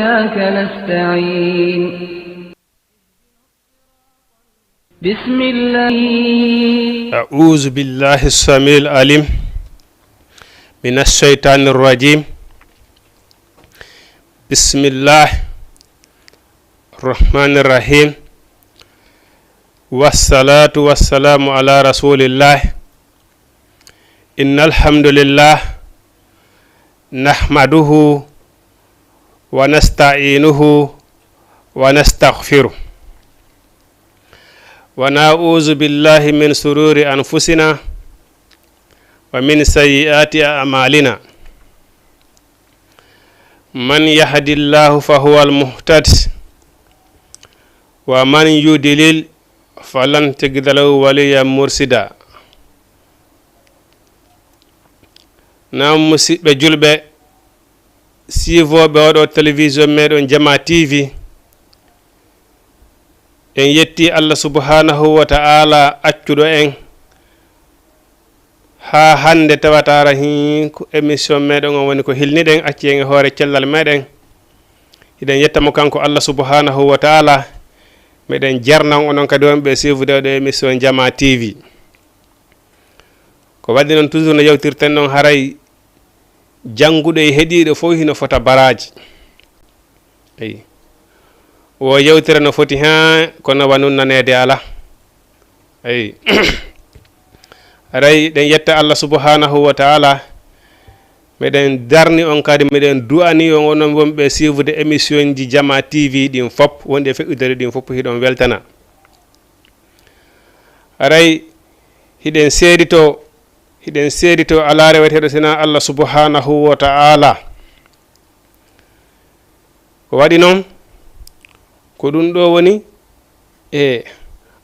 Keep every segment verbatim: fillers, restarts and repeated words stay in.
وإياك نستعين. بسم الله. أعوذ بالله السميع العليم من الشيطان الرجيم. بسم الله الرحمن الرحيم. والصلاة والسلام على رسول الله. إن الحمد لله نحمده ونستعينه ونستغفره ونعوذ بالله من شرور أنفسنا ومن سيئات أعمالنا. من يهد الله فهو المهتد ومن يضلل فلن تجد له وليا مرشدا. Naam, musidɓe julɓe, siifooɓe oɗo télévision meɗen Jama T V, en yetti Allah subhanahu wa ta'ala accuɗo en haa hannde tawataara hi ko émission meɗen on woni ko hilniɗen, acci en e hoore cellal meɗen. Hiɗen yetta mo kanko Allah subhanahu wa ta'ala. Meɗen jarnan onon kadi wonɓe siifude oɗo émission Jama T V. Ko waɗi noon, toujours no yewtirten noon, haray jannguɗo e heɗiiɗo fof hino fota baraaji. Eyi. O yewtere no foti haa kono wa nun naneede ala. Eyi. Haray ɗen yetta Allah subhanahu wa ta'ala. Meɗen darni on kadi, meɗen du'ani on, onon wonɓe siifude émission ji Jama T V ɗin fop, wonɗi e feƴƴude ɗin fop, hiɗon weltana. Haray hiɗen seedito, hiɗen seedito alaa reweteeɗo sinaa Allah subhanahu wa ta'ala. Ko waɗi noon, ko ɗum ɗo woni e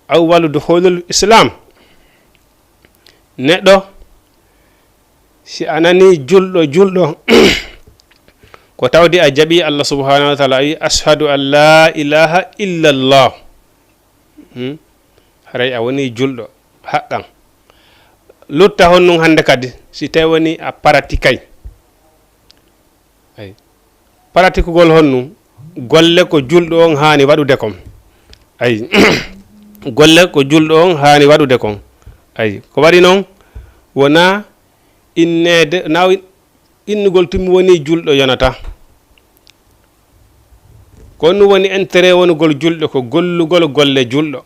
awwalu dukhulul Islam. Neɗɗo, si a nani julɗo, julɗo, ko tawde a jaɓi Allah subhanahu wa ta'ala, a wi, "Ashhadu an la ilaha illallah." Hmm? Haray a woni julɗo haqqan. Lutta honnun hannde kadi, si tawi woni a paratikay. Ay. Paratikugol honnun, golle ko julɗo on haani waɗude kon. Ay. Golle ko julɗo on haani waɗude kon. Ay. Ko waɗi noon, wonaa inneede, na innugol tun mi woni julɗo yonata. Ko ɗum woni intérêt wonugol julɗo, ko gollugol golle julɗo.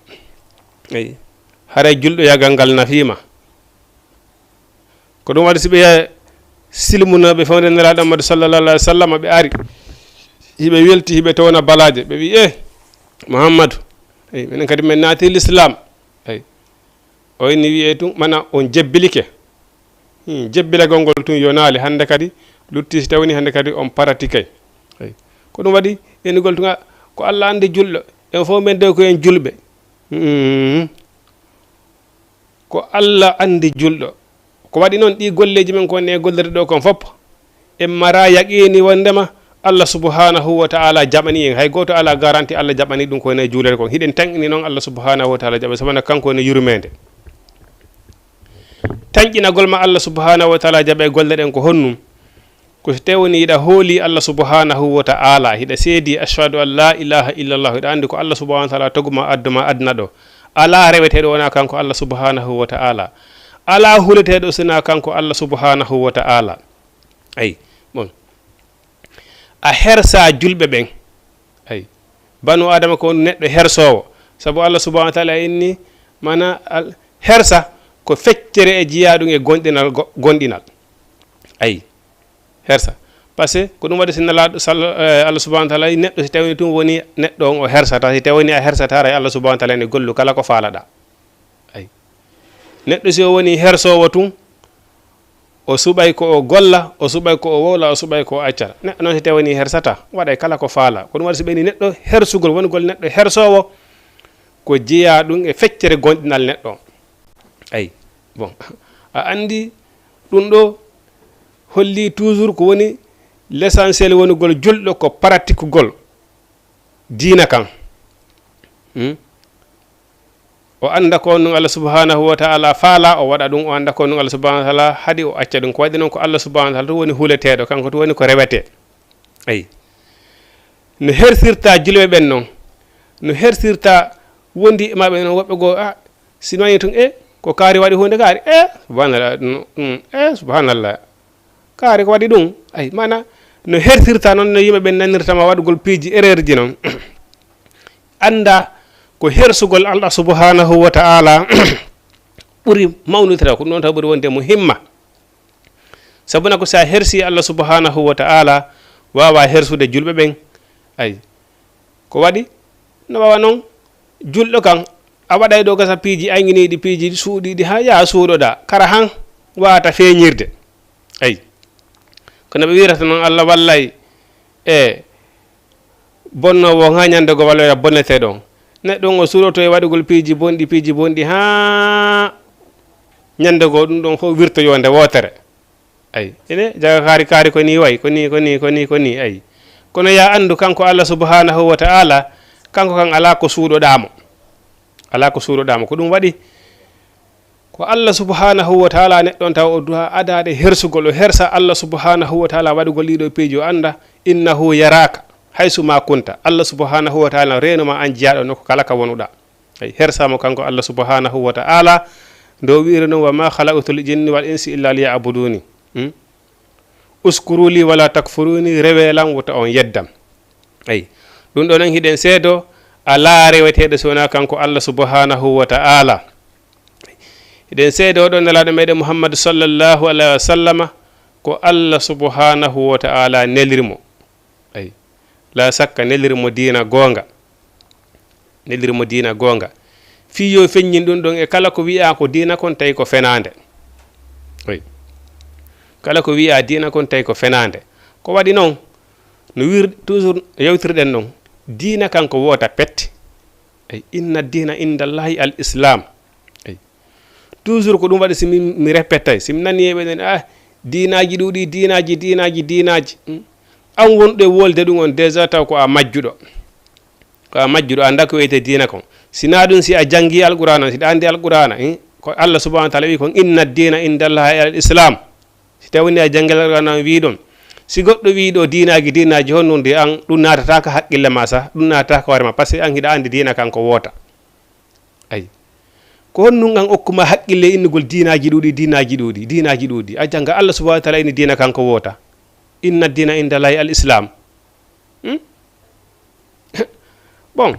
Eyi. Haray julɗo yagal ngal nafiima. Ko ɗum waɗi si ɓe yahi silmunooɓe fewndo Nelaaɗo Muhammadu sallallahu alaihi wa sallam, ɓe ari. Hiɓe welti, hiɓe towna balaaje. Ɓe wi, "Eh, Muhammadu, eyi, minen kadi men naati l'islam." Eyi. O inni wi'e tun, mana on jebbilike. Hmm, jebbilagol ngol tun yonaali hannde kadi, lutti si tawni hannde kadi on paratikay. Eyi. Ko ɗum waɗi, enugol tun, a, ko Allah anndi julɗo, en fof men dew ko en julɓe. Hmm. Ko Allah anndi julɗo. Ko waɗi noon, ɗi golleeji men ko ne gollirde ɗo kon fop, en mara yaqiini wondema Allah subhanahu wa ta'ala jaɓani en. Hay gooto ala garanti Allah jaɓani ɗum ko ne juulere kon. Hiɗen tanƴini noon Allah subhanahu wa ta'ala jaɓa, sabu kanko ne yurmeende. Tanƴinagol ma Allah subhanahu wa ta'ala jaɓa e golle ɗen ko honnum? Ko si tawii woni hiɗa hooli Allah subhanahu wa ta'ala, hiɗa seedi ashhadu an la ilaha illallah, hiɗa anndi ko Allah subhanahu wa ta'ala taguma adduma aduna ɗo. Alaa reweteeɗo wonaa kanko Allah subhanahu wa ta'ala. Alaa huleteeɗo sinaa kanko Allah subhanahu wa ta'ala. Ay, bon. A hersa julɓe ɓen. Ay. Banu Adama ko neɗɗo hersoowo. Sabu Allah subhanahu wa ta'ala inni, mana al-, hersa ko feccere e jiyaaɗum e gonɗinal, go-, gonɗinal. Ay. Hersa. Parce que ko ɗum waɗi si Nelaaɗo sal-, eh, Allah subhanahu wa ta'ala, neɗɗo si tawii tun woni neɗɗo on o hersata, si tawii a hersata, haray Allah subhanahu wa ta'ala ene gollu kala ko faalaɗa. Ay. Neɗɗo si o woni hersoowo tun, o suɓay ko o golla, o suɓay ko o wowla, o suɓay ko o acca. Neɗɗo noon si tawii hersata, waɗay kala ko faala. Ko ɗum waɗi si ɓe ni neɗɗo hersugol, wonugol neɗɗo hersoowo, ko jeyaa ɗum e feccere gonɗinal neɗɗo. Ay, bon. A anndi ɗum ɗo holli toujours ko woni l'essentiel wonugol julɗo ko pratique gol diina kan. Hmm? O annda ko ɗum Allah subhanahu wa ta'ala faala, o waɗa ɗum, o annda ko ɗum Allah subhanahu wa ta'ala haɗi, o acca ɗum. Ko waɗi noon ko Allah subhanahu wa ta'ala tun woni huleteeɗo, kanko tun woni ko rewetee. Ayi. No hersirta julɓe ɓen noon, no hersirta wondi e maɓɓe noon, woɓɓe goo, a, si mani tun, e, ko kaari waɗi huunde kaari, e, subhanallah, ɗum, ɗum, e, subhanallah, kaari ko waɗi ɗum. Ay, mana, no hersirta noon, no yimɓe ɓen nanirta ma waɗugol piiji erreur ji noon. Annda ko hersugol Allah subhanahu wa ta'ala ɓuri mawnude taw, ko ɗum ɗon taw ɓuri wonde mo himma. Sabuna ko si a hersi Allah subhanahu wa ta'ala, waawa hersude julɓe ɓen. Ay, ko waɗi? No waawa noon, julɗo kan, a waɗay ɗo gasa piiji anginiiɗi, piiji suuɗiiɗi, haa yaa suuɗoɗaa, kara han waata feeñirde. Ay, kono ɓe wirata noon Allah wallay, e, bonnoowo on haa ñande goo walla bonnetee ɗon. Neɗɗo on o suuɗoto e waɗugol piiji bonɗi, piiji bonɗi haa ñande goo ɗum ɗon fof wirtoyoo nde wootere. Ay, ene jaga kaari, kaari ko nii wayi, ko nii, ko nii, ko nii, ko nii, ay. Kono yaa anndu kanko Allah subhanahu wa ta'ala, kanko kan alaa ko suuɗoɗaa mo. Alaa ko suuɗoɗaa mo. Ko ɗum waɗi ko Allah subhanahu wa ta'ala neɗɗo on tawa o du'a adaade hersugol, o hersa Allah subhanahu wa ta'ala waɗugol ɗiɗo piiji, o annda, innahu yaraka haysu ma kunta. Allah subhanahu wa ta'ala reeno ma an jiyaaɗo nokku kala ka wonuɗaa. Ay, hersa mo kanko Allah subhanahu wa ta'ala, ndo wi'iri noon, "Wa ma khalaqtul jinni wal insi illa liya'buduni." Hmm? "Uskuru li wala takfuruni," rewee lan, wota on yeddam. Ay, ɗum ɗo noon hiɗen seedo alaa reweteeɗo so wonaa kanko Allah subhanahu wa ta'ala. Hiɗen seedo ɗo Nelaaɗo meɗen Muhammad sallallahu alayhi wa sallama ko Allah subhanahu wa ta'ala neliri mo. Ay, la sakka, neliri mo diina goonga. Neliri mo diina goonga. Fii yo feññin ɗum ɗon e kala ko wi'aa ko diina kon tawi ko fenaande. Ay. Kala ko wi'aa diina kon tawi ko fenaande. Ko waɗi noon, no wir-, toujours yewtirɗen noon, diina kan ko woota pet. Ay, inna diina indallahi al islam. Ay. Toujours ko ɗum waɗi, si min, mi répétay, si mi nani e ɓe nen, "Ah, diinaaji ɗuuɗi, diinaaji, diinaaji, diinaaji." Hmm? An wonɗo e wolde ɗum on, déjà taw ko a majjuɗo. Ko a majjuɗo, a anndaa ko wiyetee diina kon. Si naa ɗum, si a janngi Alqur'aana, si ɗa anndi Alqur'aana, eh, ko Allah subhanahu wa ta'ala wi kon, "Inna diina inda Allahi al islam." Si tawi ni a janngi Alqur'aana, wi ɗon. Si goɗɗo wi ɗo diinaaji, diinaaji honno ndi an, ɗum naatata ka haqqille ma sah, ɗum naatata ka hoore ma, parce que an hiɗa anndi diina kan ko woota. Ay. Ko honɗum an okkuma haqqille innugol diinaaji ɗuuɗi, diinaaji ɗuuɗi, diinaaji ɗuuɗi? A jannga Allah subhanahu wa ta'ala inni diina kanko woota. Inna diina inda Allahi al islam. Hmm? Bon.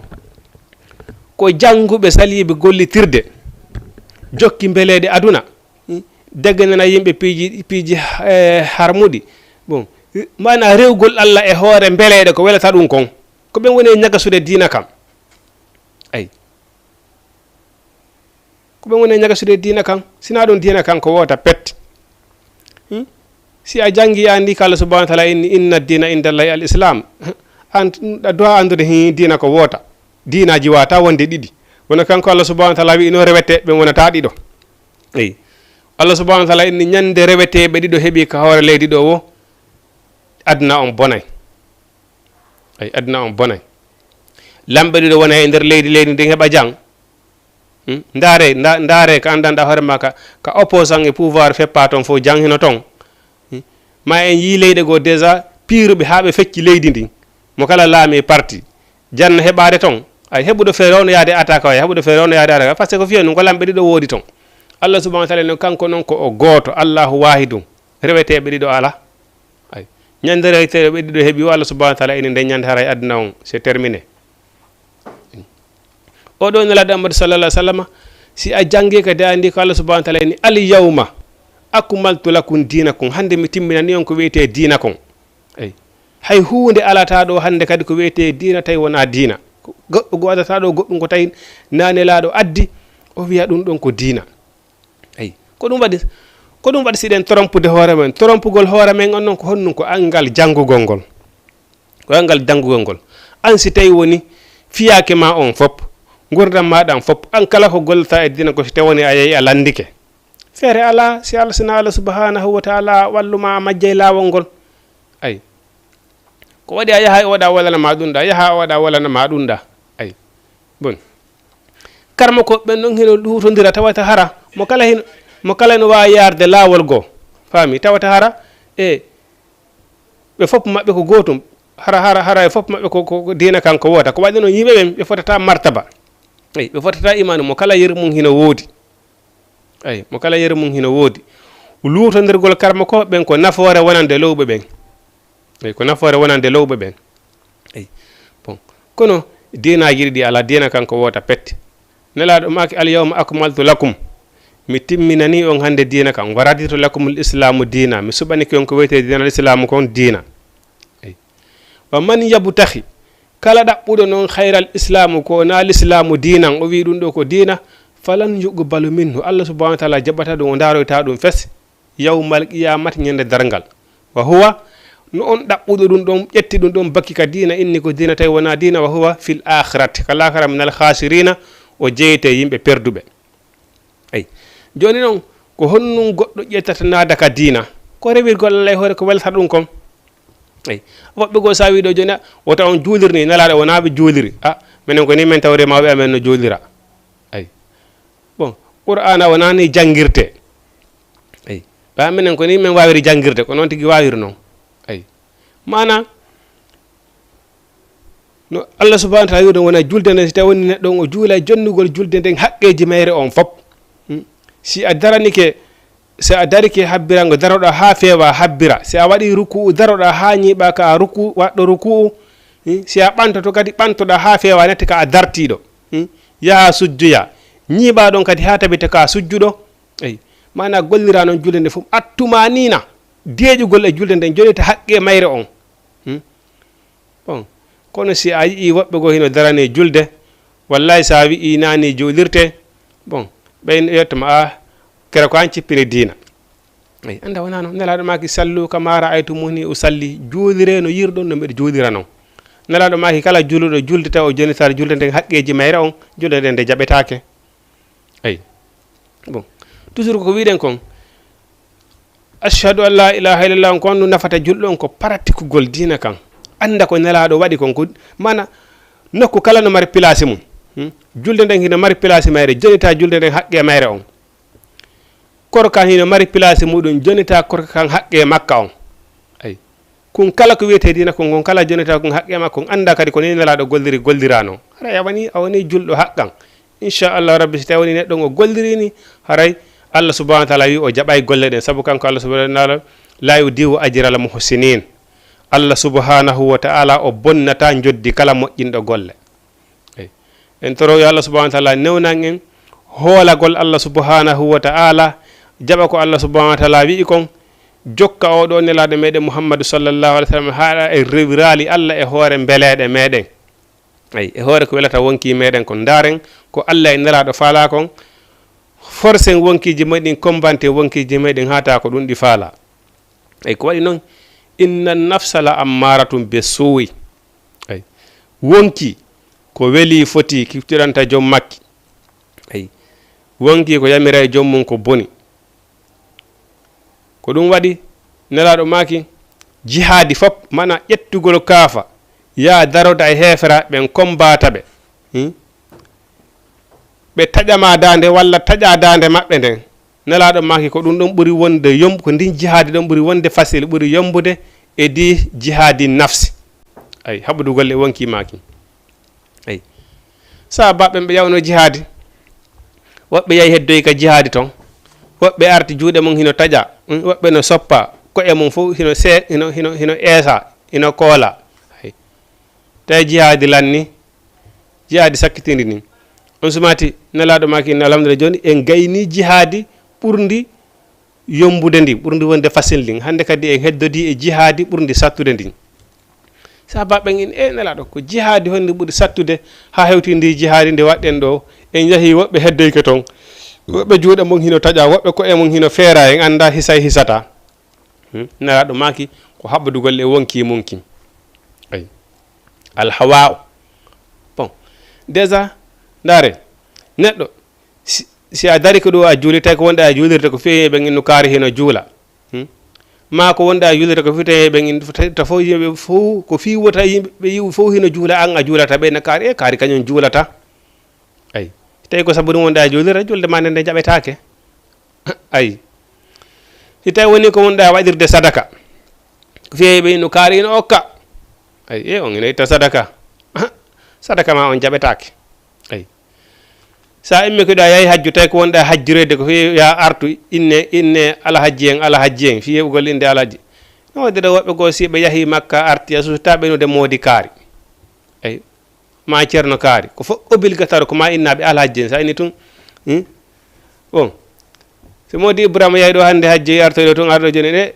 Ko jannguɓe saliiɓe gollitirde, jokki mbeleeɗe aduna. Hmm? Deganana yimɓe piiji, piiji, eh, harmuɗi. Bon. Maana rewgol Allah e hoore mbeleeɗe ko welata ɗum kon. Ko ɓen woni e ñagasude diina kam. Ay. Ko ɓen woni e ñagasude diina kan, sinaa ɗum diina kan ko woota pet. Hmm? Si a janngi a anndi ko Allah subhanahu wa ta'ala inni, "Inna diina inda Allahi al islam." An, a du'a anndude hi diina ko woota. Diinaaji waata wonde ɗiɗi. Wona kanko Allah subhanahu wa ta'ala wi'i no rewete ɓe wonata ɗiɗo. Eyi. Allah subhanahu wa ta'ala inni ñande reweteeɓe ɗiɗo heɓi ka hoore leydi ɗo wo, aduna on bonay. Ay, aduna on bonay. Lamɓe ɗiɗo wona e nder leydi, leydi ndin heɓa jam. Hmm? Ndaare, nda-, ndaare ka anndanɗa hoore ma ka, ka opposant e pouvoir feppa toon fof jam hino toon. Hmm? Ma en yii leyɗe goo déjà piiruɓe haa ɓe fecci leydi ndin. Mo kala laami e parti. Janna heɓaade toon. Ay, heɓuɗo feere on yaade attaque o, ay, heɓuɗo feere on yaade attaque. Parce que ko fiya ɗum ko lamɓe ɗiɗo woodi toon. Allah subhanahu wa ta'ala no kanko noon ko o gooto, Allahu wahidun. Reweteeɓe ɗiɗo alaa. Ay. Ñande reweteeɓe ɗiɗo heɓi o, Allah subhanahu wa ta'ala ini nden ñande haray aduna on, c'est terminé. Oɗo Nelaaɗo Muhammad sallallahu alaihi wasallam, si a janngi ka de anndi ko Allah subhanahu wa ta'ala ini, "Al yawma akmaltu lakum dinakum." Hannde mi timminani on ko wiyetee diina kon. Ay. Hay huunde alata ɗo hannde kadi ko wiyetee diina tawi wonaa diina. Goɗɗo goo adata ɗo goɗɗum ko tawi na Nelaaɗo addi, o wiya ɗum ɗon ko diina. Eyi, ko ɗum waɗi, ko ɗum waɗi si ɗen torompude hoore men. Torompugol hoore men on noon ko honɗum? Ko anngal janngugol ngol. Ko anngal janngugol ngol. An si tawi woni fiyaake ma on fop, ngurdam ma ɗan fop, an kala ko gollata e diina ko si tawi woni a yehi a lanndike. Feere alaa, si Allah, sinaa Allah subhanahu wa ta'ala wallu ma a majjay laawol ngol. Ay. Ko waɗi a yaha o waɗa walana ma ɗum ɗa, yaha o waɗa walana ma ɗum ɗa. Ay. Bon. Karma ko ɓen ɗon hino huutondira tawata hara. Mo kala hino, mo kala hino waawi yaarde laawol goo. Faami? Tawata hara e ɓe fof maɓɓe ko gootum. Hara, hara, hara e fof maɓɓe ko, ko, ko diina kan ko woota. Ko waɗi noon yimɓe ɓen, ɓe fotata martaba. Eyi, ɓe fotata imaanu mo kala yeru mum hino woodi. Eyi, mo kala yeru mum hino woodi. Luutondirgol karma ko ɓen ko nafoore wonande lowɓe ɓen. Eyi, ko nafoore wonande lowɓe ɓen. Eyi, bon. Kono diinaaji ɗiɗi alaa, diina kan ko woota pet. Nelaaɗo maaki, "Al yawma akmaltu lakum." Mi timminanii on hannde diina kan. "Wa raditu lakumul islaamu diina." Mi suɓanike on ko wiyetee diina al islaamu kon diina. Eyi. "Wa man yabtaxi." Kala ɗaɓɓuɗo noon hayral islaamu ko wonaa lislaamu diinan, o wi'i ɗum ɗo ko diina, "falan yuqbalu minhu." Allah subhanahu wa taala jaɓata ɗum, o ndaaroyta ɗum fes. Yawmal qiyamati, ñande darngal. "Wa huwa," no on ɗaɓɓuɗo ɗum ɗon, ƴetti ɗum ɗon, bakki ka diina, inni ko diina, tawi wonaa diina, "wa huwa fil akhirati," ka laakara, "minal khasirina," o jeyete yimɓe perduɓe. Eyi. Jooni noon, ko honɗum goɗɗo ƴettata naada ka diina? Ko rewirgol Allah e hoore ko welata ɗum kon. Eyi. Woɓɓe goo, so a wii ɗo jooni, a, wota on juulirni, Nelaaɗo wonaa ɓe juuliri. A, minen ko ni min tawri mawɓe amen no juulira. Eyi. Bon, Qur'aana wonaa ni janngirtee. Eyi. Ɓay minen ko ni min waawiri janngirde, ko noon tigi waawiri noon. Eyi. Maanaa, no Allah subhanahu wa taala wi'ude wona julde nden, si tawi woni neɗɗo on o juula jonnugol julde nden haqqeeji mayre on fop. Hmm. Si a daranike, si a darike habbirango, daroɗaa haa feewa, habbira. Si a waɗi ruku'u, daroɗaa haa ñiiɓaa ka a ruku'u, waɗɗo ruku'u. Hmm. Si a ɓantoto kadi, ɓantoɗaa haa feewa, natti ka a dartiiɗo. Hmm. Yaha sujjoya. Ñiiɓaa ɗon kadi haa tabita ka a sujjuɗo. Eyi. Maanaa gollira noon julde nde fof. Attumaaniina. Deeƴugol e julde nden, jonita haqqe mayre on. Hmm. Bon, kono si a yi'ii woɓɓe goo hino daranii julde, wallahi, so a wi'ii naa ni juulirtee, bon, ɓen yetta ma, "A, kere ko an cippini diina." Eyi, annda wonaa noon. Nelaaɗo maaki, "Sallu kama ra'aytumuni usalli." Juuliree no yi'irɗon no miɗo juulira noon. Nelaaɗo maaki, kala juuluɗo julde tawa o jonitaali julde nden haqqeeji mayre on, julde nden nde jaɓetaake. Eyi. Bon. Toujours ko wi'ɗen kon, "Ashhadu an la ilaha illallah," on ko honɗum nafata julɗo on? Ko pratikugol diina kan. Annda ko Nelaaɗo waɗi kon. Ko, maanaa, nokku kala no mari pilaasi mum. Hmm? Julde nden hino mari pilaasi mayre, jonita julde nden haqqe mayre on. Korka hino mari pilaasi muɗum, jonita korka kan haqqe makka on. Eyi. Kun kala ko wiyetee diina kon, kon kala jonita kon haqqe makko on, annda kadi ko ni Nelaaɗo golliri, gollira noon. Haray a woni, a woni julɗo haqqan. Inchallahu rabbi, si tawi woni neɗɗo on o golliri ni, haray Allah subhanahu wa taala wi o jaɓay golle ɗen. Sabu kanko Allah subhanahu wa taala, "La yudi'u ajral muhsinin." Allah subhanahu wa taala o bonnata njoddi kala moƴƴinɗo golle. Eyi. En toro yo Allah subhanahu wa taala newnan en hoolagol Allah subhanahu wa taala, jaɓa ko Allah subhanahu wa taala wi'i kon, jokka oo ɗoo Nelaaɗo meɗen Muhammadu sallallahu alaihi wa sallam, haɗa e rewiraali Allah e hoore mbeleeɗe meɗen. Eyi, e hoore ko welata wonkii meɗen kon. Ndaaren ko Allah e Nelaaɗo faalaa kon, forsen wonkiiji meɗen, kombanten wonkiiji meɗen, haa taa ko ɗum ɗi faalaa. Eyi, ko waɗi noon, "Inna nafsa la ammaaratun be suu'i." Eyi, wonkii ko welii fotii kiftiranta joom makki. Eyi, wonkii ko yamiray joom mum ko boni. Ko ɗum waɗi Nelaaɗo maaki, jihaadi fop, maanaa ƴettugol kaafa, yaa daroda e heeferaaɓe ɓen, kombaata ɓe. Hmm? Ɓe taƴa ma daande walla taƴa daande maɓɓe nden. Nelaaɗo maaki ko ɗum ɗon ɓuri wonde yomb-, ko ndin jihaadi ɗon ɓuri wonde fasil, ɓuri yombude e di jihaadi nafsi. Eyi, haɓodugol e wonkii maaki. Eyi. Sahaabaaɓe ɓen ɓe yawnoo jihaadi. Woɓɓe yahi heddoyi ka jihaadi ton. Woɓɓe arti juuɗe mum hino taƴa. Mm, woɓɓe no soppa. Ko'e mum fof hino see-, hino, hino, hino eesa, hino koola. Eyi. Tawi jihaadi lanni. Jihaadi sakkitindi ndin. On sumaati Nelaaɗo maaki, inna alhamdulillah, jooni en gaynii jihaadi ɓurndi yombude ndin, ɓurndi wonde fasil ndin. Hannde kadi en heddodii e jihaadi ɓurndi sattude ndin. Sahaabaaɓe ɓen inni, "E Nelaaɗo, ko jihaadi honndi ɓuri sattude haa hewti ndi jihaadi ndi waɗɗen ɗo? En yahii, woɓɓe heddoyke ton, woɓɓe juuɗe mum hino taƴa, woɓɓe ko'e mum hino feera, en anndaa hisay hisata." Hmm? Nelaaɗo maaki ko haɓodugol e wonkii mum kin. Eyi. Alhawaa o. Bon. Déjà, ndaare, neɗɗo, si, si a dari ko ɗo a juuli, tawi ko wonde a juulirde ko fii ɓen innu kaari hino juula. Hmm? Maa ko wonde a juulirde ko fii tawi ɓen innu, ta, ta fof yimɓe fof, ko fii wota yimɓe ɓe yi'u fof hino juula, an a juulata, ɓe na kaari, e kaari kañum juulata. Eyi. Tawi ko sabu ɗum wonde a juulirde, julde ma nde nde jaɓetaake. Ayi. Si tawi woni ko wonɗaa waɗirde sadaka, ko fii ɓe no kaari ina okka. Ay, e on ina itta sadaka. Aha, sadaka ma on jaɓetaake. Ay. Sa immike ɗo a yahi hajju, tawi ko wonɗa hajjireede ko fii ya artu, inne, inne alhajji en, alhajji en, fii heɓugol innde alhajji. No waɗde ɗo woɓɓe goo si ɓe yahi Makka arti, a suusutaa ɓe nude moodi kaari. Ay. Ma ceerno kaari. Ko fof obligatoire ko ma innaaɓe alhajji en. Sa inni tun, hmm? Bon. So moodi Ibrahima yahi ɗo hannde hajji, artoy ɗo tun, arɗo jooni ɗe.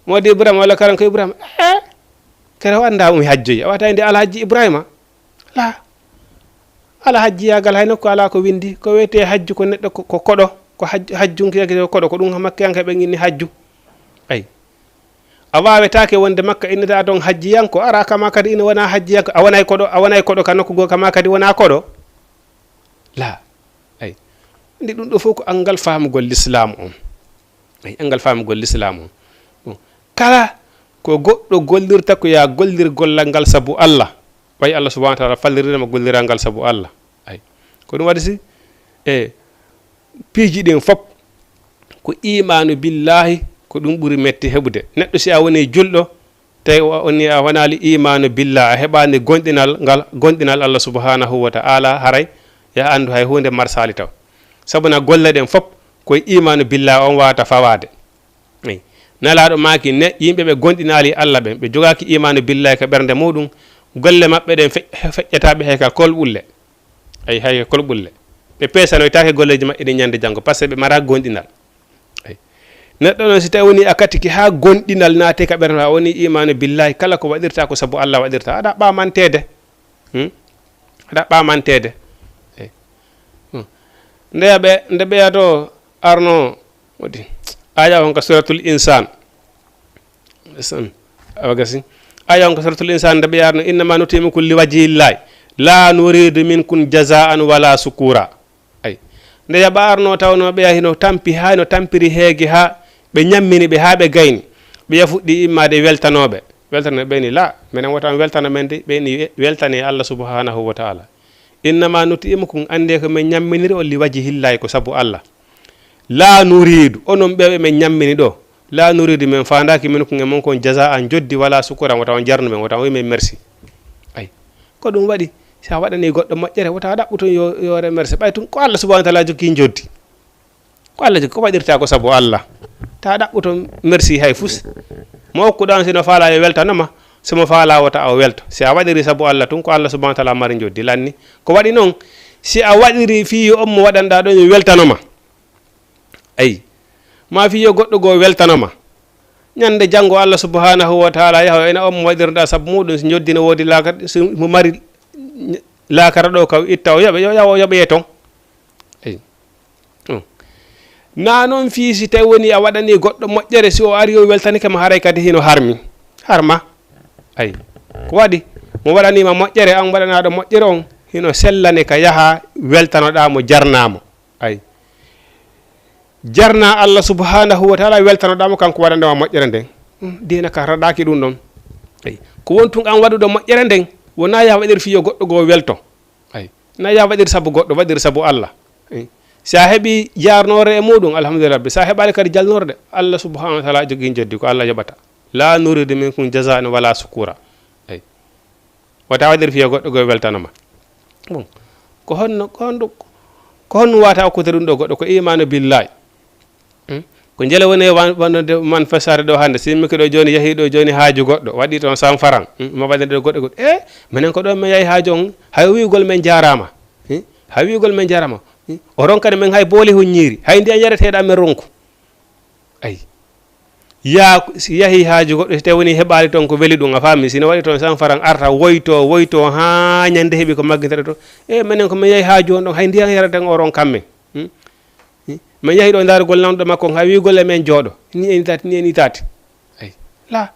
Moodi Ibrahima walla karan ko Ibrahima. Eh? Kere o anndaa umi hajjoyi. A wata innde alhajji Ibrahima. La. Alhajjiyaagal hay nokku alaa ko winndi. Ko wiyetee hajju ko neɗɗo ko, ko koɗo. Ko haj-, hajjunkiyanke ko koɗo. Ko ɗum makkiyanke ɓen inni hajju. Ay. A waawetaake wonde Makka innata ɗon hajjiyanko. Ara kama kadi ina wona hajjiyanko. A wonay koɗo, a wonay koɗo ka nokku goo kama kadi wona koɗo. La. Ay. Ndi ɗum ɗo fof ko anngal faamugol Lislaam on. Ay, anngal faamugol Lislaam on. Bon. Kala ko goɗɗo gollirta ko ya gollir gollal ngal sabu Allah. Way Allah subhanahu wa taala fallirde mo golliral ngal sabu Allah. Ay. Ko ɗum waɗi si, e, piiji ɗin fof ko imaanu billahi, ko ɗum ɓuri metti heɓude. Neɗɗo si a woni julɗo, tawi o, o ni a wonaali imaanu billah, a heɓaani gonɗinal ngal, gonɗinal Allah subhanahu wa ta'ala, haray ya anndu hay huunde marsaali taw. Sabu na golle ɗen fof koye imaanu billah on wawata fawaade. Eyi. Nelaaɗo maaki ne, yimɓe ɓe gonɗinaali Allah ɓen, ɓe jogaaki imaanu billahi ka ɓernde muɗum, golle maɓɓe ɗen fe-, feƴƴata ɓe hay ka kolɓulle. Ay, hay ka kolɓulle. Ɓe peesanoytaake golleeji maɓɓe ɗin ñande janngo, par ce que ɓe mara gonɗinal. Ay. Neɗɗo noon, si tawi woni a katiki haa gonɗinal naati ka ɓernde, a woni imaanu billahi, kala ko waɗirta ko sabu Allah waɗirta, aɗa ɓaamanteede. Hmm? Aɗa ɓaamanteede. Ay. Hmm. Ndeya ɓe, nde ɓeya to arno, wodi aya on ka Suratul Insan. Insan. Awa gasi. Aya on ka Suratul Insan, nde ɓe yarno, "Innama nutimukum li wajhillahi, la nuridu minkum jazaan wala sukura." Ay. Nde yaɓa arno tawno ɓeya hino tampi, haa no tampiri heege, haa ɓe ñammini ɓe, haa ɓe gayni. Ɓeya fuɗɗi immaade weltanooɓe. Weltanooɓe ɓe ni, "La, menen wota on weltano men de." Ɓe ni, "Weltane Allah subhanahu wa ta'ala. Innama nutimukum, annde ko men ñamminiri on li wajhillahi, ko sabu Allah. La nuridu, onon ɓe ɓe men ñammini ɗo. La nuridu, men faandaaki minkum e mon kon jazaan, joddi, wala sukuran, wota on jarnu men, wota on wi men merci." Ay. Ko ɗum waɗi, si a waɗani goɗɗo moƴƴere, wota a ɗaɓɓu tun yo, yo remercie. Ɓay tun ko Allah subhanahu wa ta'ala jokki joddi. Ko Allah jokki, ko waɗirta ko sabu Allah. Ta ɗaɓɓu tun merci hay fus. Mo okkuɗa on, si no faala yo weltano ma, si mo faala wota o welto. Si a waɗiri sabu Allah tun, ko Allah subhanahu wa ta'ala mari joddi lanni. Ko waɗi noon, si a waɗiri fii yo on mo waɗanɗa ɗon yo weltano ma. Ay. Ma fii yo goɗɗo goo weltano ma. Ñande janngo Allah subhanahu wa ta'ala yaha o ena on mo waɗirɗa sabu muɗum, si joddi no woodi laakara, si mo mari laakara ɗo ka itta o yoɓe, yo yaw o yoɓe ton. Ay. Hmm. Na noon fii si tawi woni a waɗani goɗɗo moƴƴere, si o ari o weltanike ma, haray kadi hino harmi. Harma. Ay. Ko waɗi? Mo waɗanima moƴƴere, an waɗanaɗo moƴƴere on, hino sellani ka yaha weltanoɗa mo, jarnamo. Ay. Jarna Allah subhanahu wa ta'ala, weltanoɗa mo kanko waɗanɗo ma moƴƴere nden. Hmm, diina ka raɗaki ɗum ɗon. Ay. Ko wontun an waɗuɗo moƴƴere nden, wona yaha waɗir fii yo goɗɗo goo welto. Ay. Na yaha waɗir sabu goɗɗo, waɗir sabu Allah. Ay. Si a heɓi jarnoore e muɗum, alhamdulillah rabbi. Si a heɓaali kadi jalnorde, Allah subhanahu wa ta'ala jogii joddi, ko Allah yoɓata. La nuridu minkum jazaan wala sukura. Ay. Wata waɗir fii yo goɗɗo goo weltano ma. Bon. Ko honno, ko honɗum, ko honɗum wata okkude ɗum ɗo goɗɗo? Ko imaanu billahi. Hmm? Ko njele woni e wan-, wonde man fesare ɗo hannde, si immike ɗo jooni, yahii ɗo jooni haaju goɗɗo, waɗi toon cent francs, hmm, mo waɗani ɗo goɗɗo goɗɗo. E, menen ko ɗo men yahi haaju on, hay wi'ugol men jaaraama. Hmm? Hay wi'ugol men jaaraama. Hmm? O ronkani men hay booli huññiiri, hay ndiyan yareteeɗo amen ronku. Ay. Yaa, si yahii haaju goɗɗo, si tawi woni heɓaali toon ko weli ɗum, a faami, si no waɗi toon cent francs, arta, woytoo, woytoo, haa ñande heɓi ko maggintata toon. E, menen ko men yahi haaju on ɗon, hay ndiyan yareten o ronkan men. Hmm? Hmm? Men yahi ɗo ndaarugol nanɗo makko on, hay wi'ugol e men jooɗo. Ni e ni taati, ni e ni taati. Ay. La.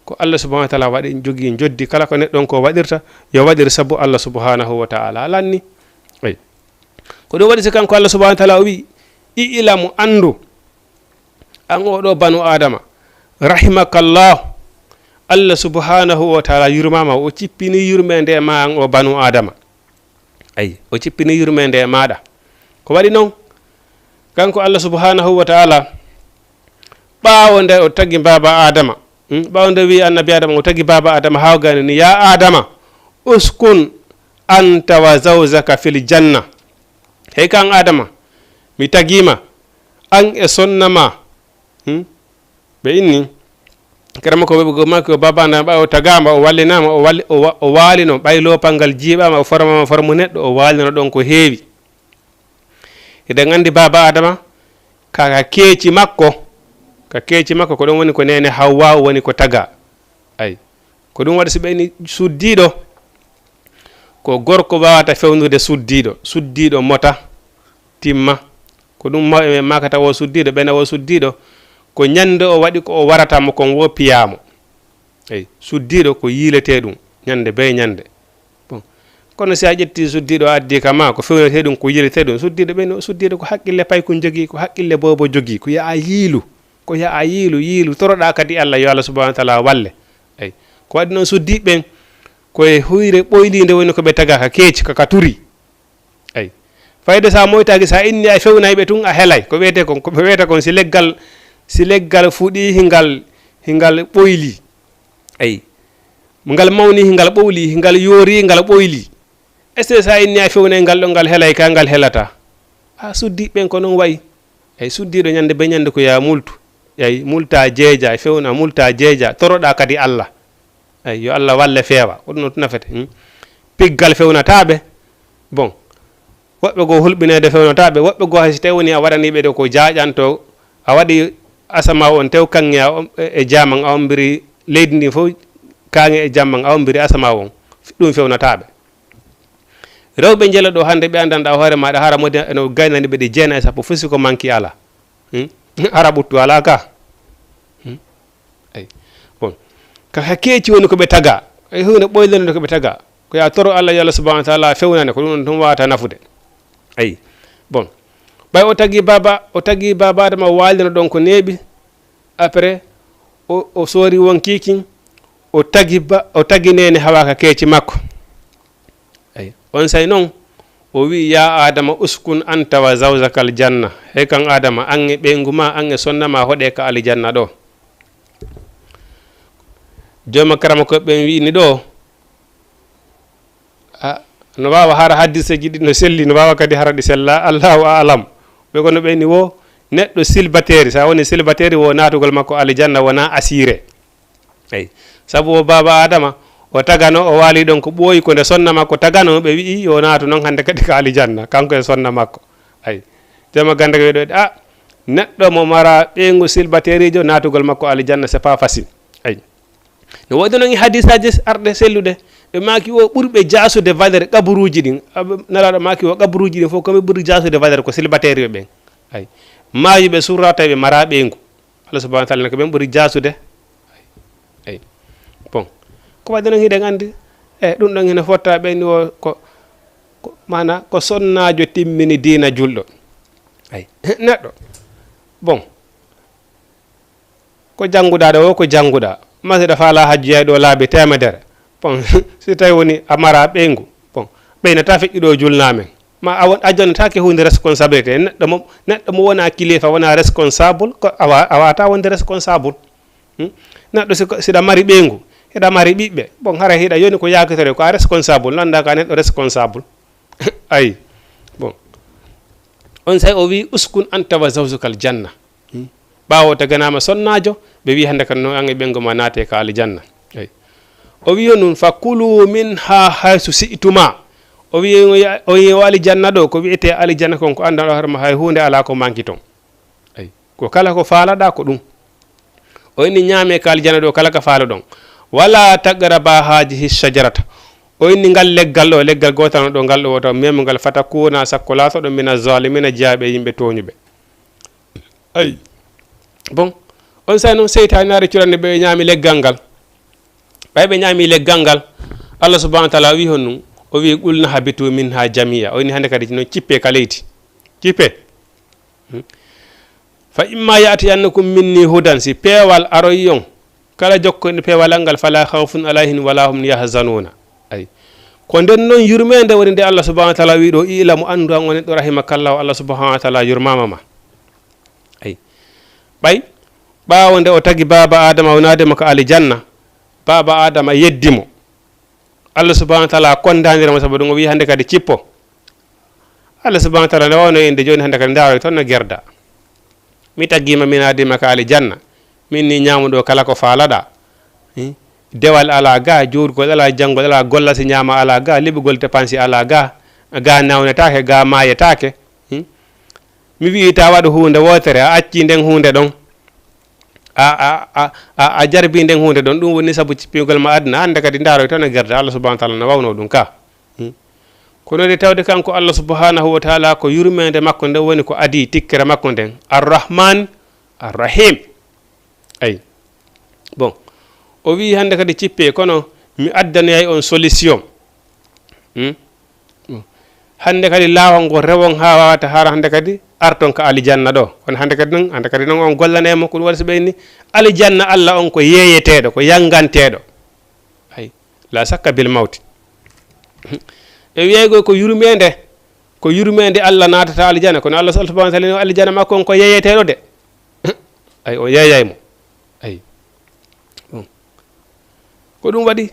Ko Allah subhanahu wa ta'ala waɗi, jogii joddi, kala ko neɗɗo on ko waɗirta, yo waɗir sabu Allah subhanahu wa ta'ala lanni. Ay. Ko ɗum waɗi si kanko Allah subhanahu wa ta'ala o wi'i, "I'lamu, anndu, an oo ɗoo banu Aadama, rahimakallah, Allah subhanahu wa ta'ala yurmaama, o cippini yurmeende e ma an oo banu Aadama." Ay, o cippini yurmeende e maaɗa. Ko waɗi noon, kanko Allah subhanahu wa ta'ala, ɓaawo nde o tagi baaba Aadama, Hmm? Ɓaawo nde wi annabi Adama, o tagi baaba Adama haa o gayni ni, "Ya Adama, uskun anta wa zawjaka fil janna." Hey kan Adama, mi tagima an e sonna ma. Hmm? Ɓe inni, karama ko ɓe go maki o baaba Adama, ɓay o tagama, o wallinaama, o walli-, o wa-, o waalino, ɓay loopal ngal jiiɓaama, o formama formu neɗɗo, o waalino ɗon ko heewi. Eɗen anndi baaba Adama, ka, ka keeci makko, ka keeci makko, ko ɗum woni ko neene Hawwa woni ko taga. Ay, ko ɗum waɗi so ɓe inni suddiiɗo, ko gorko waawata fewnude suddiiɗo, suddiiɗo mota, timma. Ko ɗum mawɓe men maakata wo suddiiɗo, ɓena wo suddiiɗo, ko ñande o waɗi ko o warata mo kon wo piyaamo. Eyi, suddiiɗo ko yiiletee ɗum, ñande bee ñande. Bon, kono si a ƴetti suddiiɗo a addi ka ma, ko fewnetee ɗum, ko yiiletee ɗum, suddiiɗo ɓen, suddiiɗo ko haqqille paykun jogii, ko haqqille boobo jogii, ko yo a yiilu, ko yo a yiilu, yiilu, toroɗaa kadi Allah, yo Allah subhanahu wa taala walle. Eyi, ko waɗi noon suddiiɓe ɓen, ko e huyre ɓoyliinde woni ko ɓe tagaa ka keeci, ka, ka turi. Eyi. Fayde sa moytaaki, sa inni a fewnay ɓe tun, a helay. Ko wiyetee kon, ko wiyetee kon si leggal, si leggal fuɗii, hingal, hingal ɓoyli. Eyi. Ngal mawni, hingal ɓowli, hingal yoori, ngal ɓoyli. Est-ce que sa inni a fewnay ngal ɗon, ngal helay ka, ngal helataa? A suddiiɓe ɓen ko non wayi. Eyi, suddiiɗo ñande bee ñande ko yo a multu. Eyi, multa jeeja, fewna, multa jeeja, toroɗaa kadi Allah. Eyi, yo Allah walle feewa, ko ɗum nafata. Hmm? Piggal fewnataaɓe. Bon, woɓɓe goo hulɓineede fewnataaɓe, woɓɓe goo hay si tawi woni a waɗanii ɓe ɗo ko jaaƴanto, a waɗi asamaaw on tew kaŋŋe a om-, e, e jaaman a ombiri leydi ndin fof, kaŋŋe e jaaman a ombiri asamaaw on, ɗum fewnataaɓe. Rewɓe njela ɗo hannde, ɓe anndanɗaa hoore maaɗa, hara modi eno gaynani ɓe ɗe jeenayi sappo, fof si ko manki alaa. Hmm? Hara ɓuttu alaa ka. Hmm? Eyi. Bon. Ka, ka keeci woni ko ɓe tagaa. Eyi, huunde ɓoylere nde ko ɓe tagaa. Ko yo a toro Allah, yo Allah subhanahu wa taala fewnane, ko ɗum ɗon tun waawata nafude. Eyi. Bon. Ɓay o tagi baaba, o tagi baaba Adama, o waalino ɗon ko neeɓi. Après, o, o soori wonkiikin, o tagi ba-, o tagi neene Hawaa ka keeci makko. Eyi. On say non, o wi'i, "Ya Adama, uskun anta wa zawjakal janna." Hey kan Adama, an e ɓeyngu ma, an e sonna ma, hoɗee ka alijanna ɗo. Jooma karama ko ɓen wi'ini ɗo, a, no waawa hara hadiseeji ɗi no selli, no waawa kadi hara ɗi sella, Allahu a'lam. Ɓe kono ɓe ni wo, neɗɗo silbateeri, sa woni silbateeri wo naatugol makko alijanna wona assuré. Eyi. Sabu o baaba Adama, o tagano, o waali ɗon ko ɓooyi, ko nde sonna makko tagano, ɓe wi'i yo naatu non hannde kadi ka alijanna, kanko e sonna makko. Ayi. Jooma gannde ko wi'ɗo, a, neɗɗo mo mara ɓeyngu silbateeriijo, naatugol makko alijanna, c'est pas facile. Ayi. No woodi noon e hadisaaji arɗe selluɗe, ɓe maaki o ɓurɓe jaasude valeur qaburuuji ɗin. Aɓe, Nelaaɗo maaki o qaburuuji ɗin fof, ko ɓe ɓuri jaasude valeur ko silbateeriiɓe ɓen. Ayi. Maayuɓe surra tawi ɓe mara ɓeyngu. Allah subhanahu wa taala ne ko ɓen ɓuri jaasude. Eyi. Bon. Ko waɗi noon hiɗen anndi, e ɗum ɗon hino fotta ɓen ni o ko, ko, maana ko sonnaajo timmini diina julɗo. Eyi. Neɗɗo. Bon. Ko jannguɗaa ɗo o, ko jannguɗaa. Masiɗa faalaa hajju yaay ɗo laabi teemedere. Bon, si tawi woni a mara ɓeyngu. Bon, ɓeynata feƴƴuɗo julnaamen. Ma a won, a jonnataake huunde responsabilité. Neɗɗo mo, neɗɗo mo wona kilifa, wona responsable, ko a wa-, a wata wonde responsable. Hmm? Neɗɗo si ko, siɗa mari ɓeyngu, hiɗa mari ɓiɓɓe. Bon, hara hiɗa yoni ko yakitore, ko a responsable, nanda ka neɗɗo responsable. Ayi. Bon. On say o wi, "Uskun anta wa zawjukal janna." Hmm? Ɓaawo o taganaama sonnaajo, ɓe wi, "Hannde kan noon an e ɓeyngu ma naate ka alijanna." Eyi. O wi on ɗum, "Fa kulu minha haysu si'tuma." O wi, o yi o alijanna ɗo, ko wi'etee alijanna kon, ko anndan o hoore ma hay huunde alaa ko manki ton. Eyi. Ko kala ko faalaɗaa ko ɗum. O inni, "Ñaame ka alijanna ɗo kala ka faalaɗon. Wala taqraba hajihi shajarata." O inni, "Ngal leggal ɗo, leggal gootal no ɗo, ngal ɗo woto memu ngal, fata kuna sakko laatoɗon mina zalimina, jeyaaɓe yimɓe tooñuɓe." Ayi. Bon, on say noon seytaane ari curande ɓe, ɓe ñaami leggal ngal. Ɓay ɓe ñaami leggal ngal, Allah subhanahu wa taala wi honɗum? O wi, "Qulna habitu minha jami'a." O inni, "Hannde kadi noon cippe ka leydi. Cippe." Hmm. "Fa imma ya'tiyannakum minni hudan." Si peewal aroyi on, kala jokkoyɗo peewal ngal, "fala khawfun alayhim wala hum yahzanuna." Ayi. Ko nden noon yurmeende woni nde Allah subhanahu wa taala wi ɗo, "I'lamu", anndu an o neɗɗo, "rahimakallahu", Allah subhanahu wa taala yurmaama ma. Ayi. Ɓay Ɓaawo nde o tagi baaba Adama, o naadi mo ka alijanna, baaba Adama yeddi mo. Allah subhanahu wa taala kondaanira mo, sabu ɗum o wi'i hannde kadi cippo. Allah subhanahu wa taala nde wawno innde, jooni hannde kadi ndaaro toon no gerda. Mi taggiima, mi naadiima ka alijanna. Min ni ñaamuɗo kala ko faalaɗa. Hmm? Dewal alaa ga, juurgol alaa, janngol alaa, golla si ñaama alaa ga, liɓugol dépense alaa ga, ga nawnetaake, ga maayetaake. Hmm? Mi wi'i ta waɗu huunde wootere, a acci nden huunde ɗon. A, a, a, a, a jarbi nden huunde ɗon. Ɗum woni sabu cippingol ma aduna. Hannde kadi ndaaro toon no gerda. Allah subhanahu wa taala no wawno ɗum ka. Hmm? Kono de tawde kanko Allah subhanahu wa taala ko yurmeende makko nden woni ko adii tikkere makko nden. Arrahman, Arrahim. Ay. Bon. O wi'i hannde kadi cippe, kono mi addanoyay on solution. Hmm? Bon. Hannde kadi laawol ngol rewon haa wawata hara hannde kadi arton ka alijanna ɗo. Kono hannde kadi non, hannde kadi non on gollanay mo ko ɗum waɗi so ɓe inni alijanna Allah on ko yeeyeteeɗo, ko yannganteeɗo. Ay. La sakka bil mawti. Ɓe wiyay ko, ko yurmeende, ko yurmeende Allah naatata alijanna, kono Allah subhanahu wa taala no alijanna makko on ko yeeyeteeɗo de. Ay, o yeeyay mo. Ay. Bon. Ko ɗum waɗi,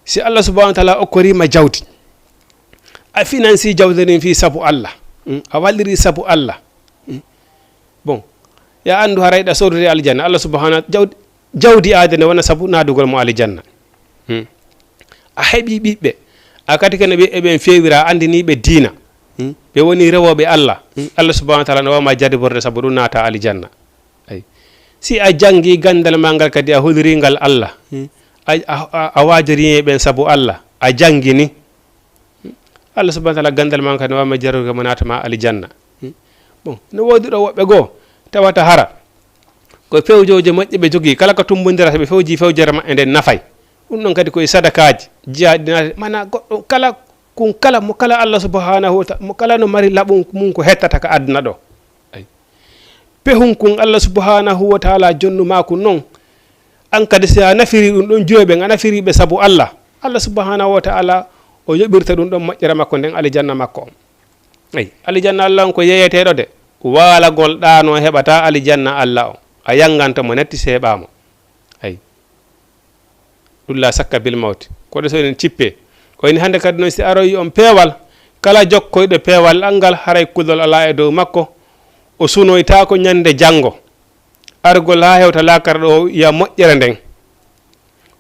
si Allah subhanahu wa taala okkorima jawdi, a finansi jawdi ndin fii sabu Allah. Mm, a walliri sabu Allah. Mm. Bon, ya anndu haray ɗa soodude aljanna, Allah subhanahu jawdi, jawdi aade ne wona sabu naadugol mo aljanna. Hmm. A heɓi ɓiɓɓe, a kadi kene ɓe, eɓen feewira, a anndini ɓe diina. Hmm. Ɓe woni rewooɓe Allah. Hmm. Allah subhanahu wa taala no wawma jarriborde sabu ɗum naata aljanna. Ay. Si a janngi ganndal ma ngal kadi a holiri ngal Allah. Hmm. A, a, a, a waajori ɓen sabu Allah, a janngini. Allah subhanahu wa taala ganndal ma kadi wawma jarrude mo naata ma aljanna. Hmm. Bon, no woodi ɗo woɓɓe goo tawata hara ko fewjooje moƴƴe ɓe jogii, kala ko tumbondirata ɓe fewji fewjere maɓɓe nden nafay. Ɗum ɗon kadi koye sadakaaji, jihaaɗi naati, mana goɗɗo kala, kun kala mo kala Allah subhanahu wa taala, mo kala no mari laɓum mum ko hettata ka aduna ɗo. Ay. Pehun kun Allah subhanahu wa taala jonnu ma kun non, an kadi si a nafiri ɗum ɗon jureɓen, a nafiri ɓe sabu Allah, Allah subhanahu wa taala o yoɓirta ɗum ɗon moƴƴere makko nden, alijanna makko on. Ay, alijanna Allah on ko yeeyeteeɗo de, waalagol ɗaano heɓata alijanna Allah on, a yanganta mo netti seeɓa mo. Ay. Ɗum la sakka bil mawti. Ko ɗe so enen cippe. O ini hannde kadi noon si aroyi on peewal, kala jokkoyɗo peewal an ngal haray kulol alaa e dow makko, o sunoytaako ñande janngo. Argol haa hewta laakara ɗo o wi'a moƴƴere nden.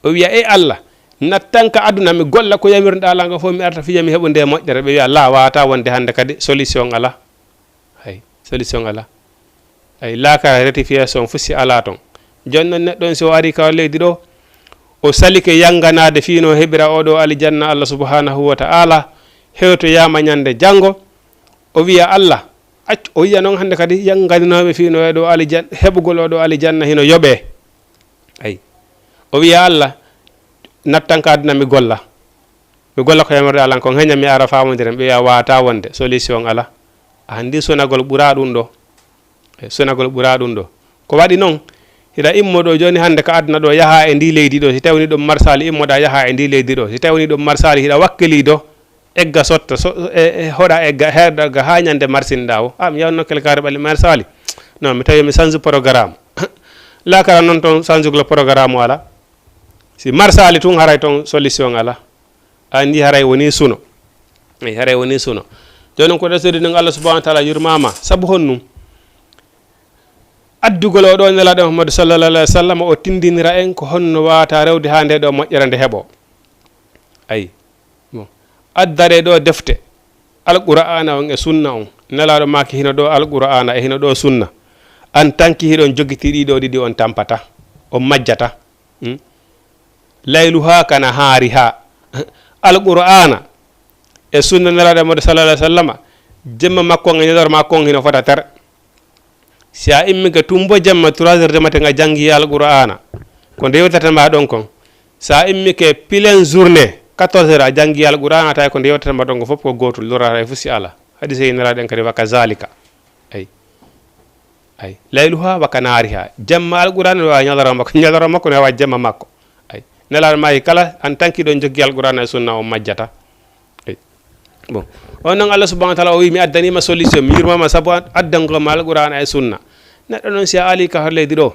O wi'a, "Ey Allah, nattan ka aduna mi golla ko yamirɗa lan ko fof mi arta fiya mi heɓu nde moƴƴere." Ɓe wi'a, "La, wawata wonde hannde kadi solution alaa." Hay, solution alaa. Hay, laakara rectification fof si alaa toon. Jooni noon neɗɗo on si o arii ka leydi ɗo, o salike yannganaade fii no heɓira oo ɗoo alijanna Allah subhanahu wa ta'ala, hewtoyaama ñande janngo, o wiya Allah, accu, o yiya noon hannde kadi yannganinooɓe fii no oo ɗoo alijan-, heɓugol oo ɗoo alijanna hino yoɓee. Ay. O wiya Allah, nattan ka aduna mi golla. Mi golla ko yamirɗa lan kon, heña mi ara faamondiren. Ɓe wiya, "Wawata wonde, solution alaa." A anndi sonagol ɓuraa ɗum ɗo. E sonagol ɓuraa ɗum ɗo. Ko waɗi noon, hiɗa immo ɗo jooni hannde ka aduna ɗo, yaha e ndi leydi ɗo. Si tawi woni ɗum marsaali, immoɗa yaha e ndi leydi ɗo. Si tawi woni ɗum marsaali, hiɗa wakkili ɗo, egga sotta, so, e, e, hoɗa egga, herɗa ga haa ñande marsinɗa o. "Ah, mi yawnno kel kaari ɓalli marsaali. Non, mi tawi mi sanju programme." Laakara noon toon sanjugol programme o alaa. Si marsaali tun haray toon solution alaa. A anndi haray woni suno. Eyi, haray woni suno. Jooni noon ko ɗesɗo ɗum Allah subhanahu wa ta'ala yurmaama. Sabu honɗum? Addugol o ɗo Nelaaɗo Muhammadu sallallahu alaihi wa sallam, o tindinira en ko honno wawata rewde haa nde ɗo moƴƴere nde heɓo. Ayi. Bon. Addare ɗo defte. Alqur'aana on e sunna on. Nelaaɗo maaki hino ɗo Alqur'aana e hino ɗo sunna. En tant que hiɗon jogiti ɗiɗo ɗiɗi on tampata. On majjata. Hmm? Layluha ka nahariha. Alqur'aana e sunna Nelaaɗo Muhammadu sallallahu alaihi wa sallam, jemma makko on e ñalawma makko on hino fota ter. Si a immike tumbo jemma trois heures de matin a janngi Alqur'aana, ko nde yewtata ma ɗon kon. Si a immike pleine journée, quatorze heures a janngi Alqur'aana, tawi ko nde yewtata ma ɗon ko fof ko gootul, lorata e fof si alaa. Hadise Nelaaɗo en kadi wa kazalika. Ay. Ay, layluha wa kanaariha. Jemma Alqur'aana no wawi ñalawma makko, ñalawma makko no wawi jemma makko. Ay, Nelaaɗo maaki kala en tant que ɗon joggi Alqur'aana e sunna on majjata. Ay. Bon. On noon Allah subhanahu wa ta'ala o wi, "Mi addanima solution, mi yurmama sabu ad-, addangol ma Alqur'aana e sunna." Neɗɗo noon si a ali ka hoto leydi ɗo,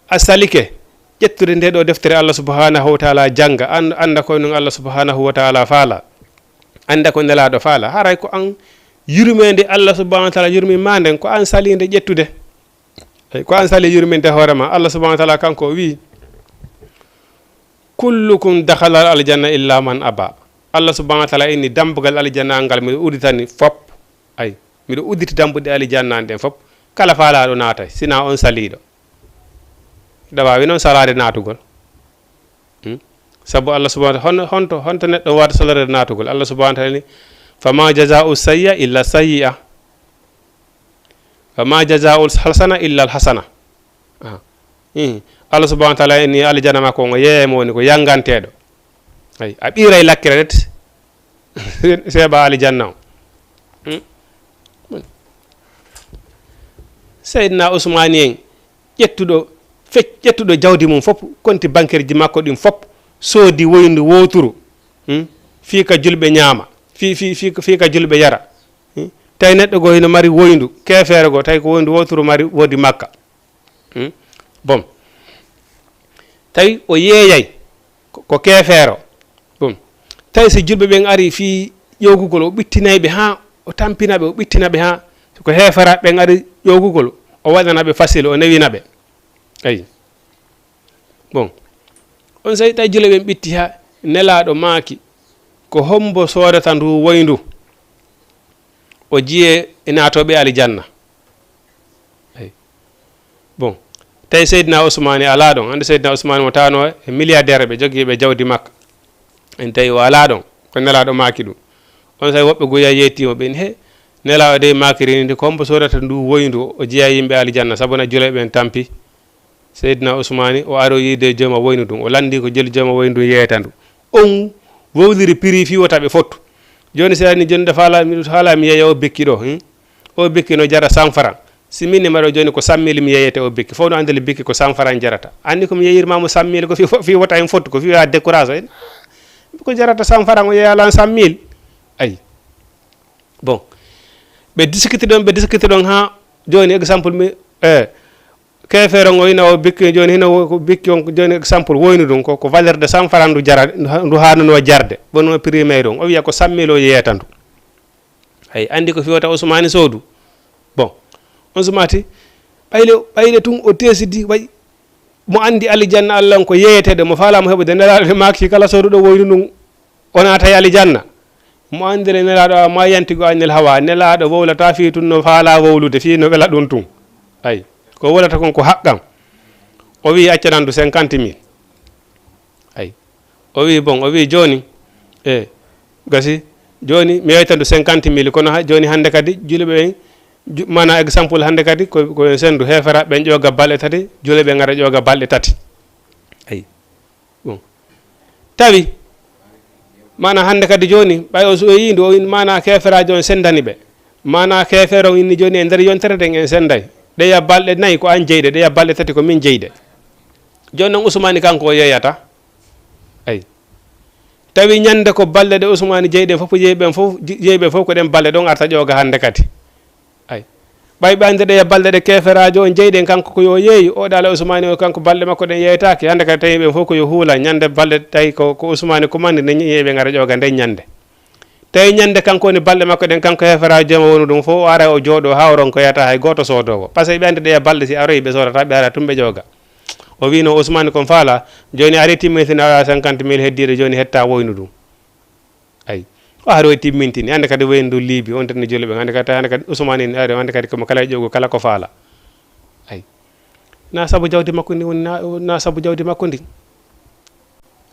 A salike ƴettude nde ɗo deftere Allah subhanahu wa taala jannga, an-, annda ko non Allah subhanahu wa taala faala, annda ko Nelaaɗo faala. Haray ko an yurmeende Allah subhanahu wa taala yurmi ma nden, ko an sali nde ƴettude. Ey, ko an sali yurminde hoore ma. Allah subhanahu wa taala kanko o wi'i, "Kullukum dakhala al aljanna illa man aba." Allah subhanahu wa taala inni, "Dambugal aljanna ngal miɗo udditani fop." Ay, miɗo udditi dambuɗe aljanna ɗen fop. Kala faalaaɗo naatay, sina on saliiɗo. Hiɗa waawi non salaade naatugol. Hmm? Sabu Allah subhanahu wa taala, hon-, honto, honto neɗɗo waawata salorede naatugol? Allah subhanahu wa taala ni, "Fama jazaa'u sayyi'a illa sayyi'a. Fama jazaa'ul hasana illa al hasana." Ah. Hmm. Allah subhanahu wa taala ni aljanna makko on, o yeeyay mo woni ko yanganteeɗo. Ay, a ɓiiray lakkere det, seeɓa aljanna o. Hmm? Seydina Usmaani en, ƴettuɗo, fec-, ƴettuɗo jawdi mum fof, konti bankerji makko ɗin fof, soodi woyndu wooturu, hmm? Fii ka julɓe ñaama, fii, fii, fii, fii ka julɓe yara. Hmm? Tawi neɗɗo goo hino mari woyndu, keefeero goo, tawi ko woyndu wooturu mari, woodi makka. Hmm? Bon. Tawi o yeeyay ko, ko keefeero. Bon. Tawi si julɓe ɓen ari fii ƴoogugol, o ɓittinay ɓe haa, o tampina ɓe, o ɓittina ɓe haa, so ko heeferaaɓe ɓen ari ƴoogugol, o waɗana ɓe facile, o newina ɓe. Ayi. Bon. On saa'i tawi julɓe ɓen ɓitti haa Nelaaɗo maaki, "Ko hombo soodata ndu woyndu?" O jiyee e naatooɓe aljanna. Ayi. Bon. Tawi Seydina Usmaani alaa ɗon. Annde Seydina Usmaani mo tawanoo e milliardaire ɓe jogiiɓe jawdi makka. En tawi o alaa ɗon. Ko Nelaaɗo maaki ɗum. On saa'i woɓɓe goo yahi yeetii mo ɓen, "He, Nelaaɗo dey maakiri ni, ko hombo soodata ndu woyndu?" O jeyaa yimɓe aljanna, sabu na julɓe ɓen tampi. Seydina Usmaani, o ari o yiide jooma woynu ndun. O lanndii ko joli jooma woynu ndun yeeyata ndu. On wowliri prix fii wota ɓe fottu. Jooni, si a ni jooni, nde faalaa mi, faalaa mi yeeya o bikki ɗoo, hmm? O bikki no jara cent francs. Si min ni mbaɗo jooni ko cent mille mi yeeyete o bikki. Fof no anndi le bikki ko cent francs jarata. Anndi ko mi yeeyirma mo cent mille ko fii, fii wota en fottu, ko fii a décourage en. Ko jarata cent francs o yeeya lan cent mille. Ayi. Bon. Ɓe discuter ɗon, ɓe discuter ɗon haa jooni, exemple mi, eh, keefeero ngo ina o bikki jooni, hino wo-, ko bikki on jooni, exemple woynu ɗum, ko, ko valeur de cent francs ndu jara, ndu ha-, ndu haanunoo jarde. Bon, no prix may ɗon. O wiya ko cent mille o yeeyata ndu. Hay, anndi ko fii wota Usmaani soodu. Bon. On sumaati, ɓayle, ɓayle tun o teesidi, way, mo anndi aljanna Allah on ko yeeyeteeɗo, mo faalaa mo heɓude, Nelaaɗo maaki kala sooduɗo woynu ndun, o naatay aljanna. Mo anndiri Nelaaɗo, a ma yantiqu anil hawa, Nelaaɗo wowlataa fii tun no faalaa wowlude, fii no wela ɗun tun. Ay, ko wowlata kon ko haqqan. O wi'i accanan ndu cinquante mille. Ay. O wi'i, bon, o wi'i, "Jooni, e, gasi, jooni mi yeytan ndu cinquante mille, kono ha, jooni hannde kadi, julɓe ɓen, ju-, maanaa exemple hannde kadi, ko, ko en senndu heeferaaɓe ɓen ƴooga balɗe tati, julɓe ɓen ngara ƴooga balɗe tati." Ayi. Bon. Tawi, maanaa hannde kadi jooni, ɓay o so o yi'i ndu, o wi'i, maanaa keeferaajo on senndani ɓe. Maanaa keefeero on inni jooni e nder yontere nden en sennday. Ɗeya balɗe nayi ko an jeyɗe, ɗeya balɗe tati ko min jeyɗe. Jooni non Usmaani kanko o yeeyata. Ayi. Tawi ñande ko balɗe ɗe Usmaani jeyi ɗen fof, jeyi ɓen fof, je-, jeyi ɓen fof ko ɗen balɗe ɗon arta ƴooga hannde kadi. Ayi. Ɓay ɓe anndi ɗe balɗe ɗe keeferaajo on jeyi ɗen kanko ko yo yeeyu, o ɗaala Usmaani o kanko balɗe makko ɗen yeeytaake. Hannde kadi tawi ɓen fof ko yo huula. Ñande balɗe tawi ko, ko Usmaani ko mandi nde ñiiɓe ngara ƴooga nden ñande. Tawi ñande kanko woni balɗe makko ɗen, kanko heeferaajo jooma wonu ɗum fof, o ara o jooɗo haa o ronkoyata hay gooto soodoowo. Parce que ɓe anndi ɗe balɗe si aroyi ɓe soodata, ɓe ara tun ɓe ƴooga. O wiino Usmaani kon faala, jooni ari timmintina cinquante mille heddiiɗo, jooni hetta woynu ɗum. Ayi. O ari o timmintini, hannde kadi woynu ɗum liibi, on tan ne joli ɓe, hannde kadi, hannde kadi Usmaani ne ari, hannde kadi komo kala e ƴogo, kala ko faala. Ayi. Na sabu jawdi makko ndi woni, na, na sabu jawdi makko ndi.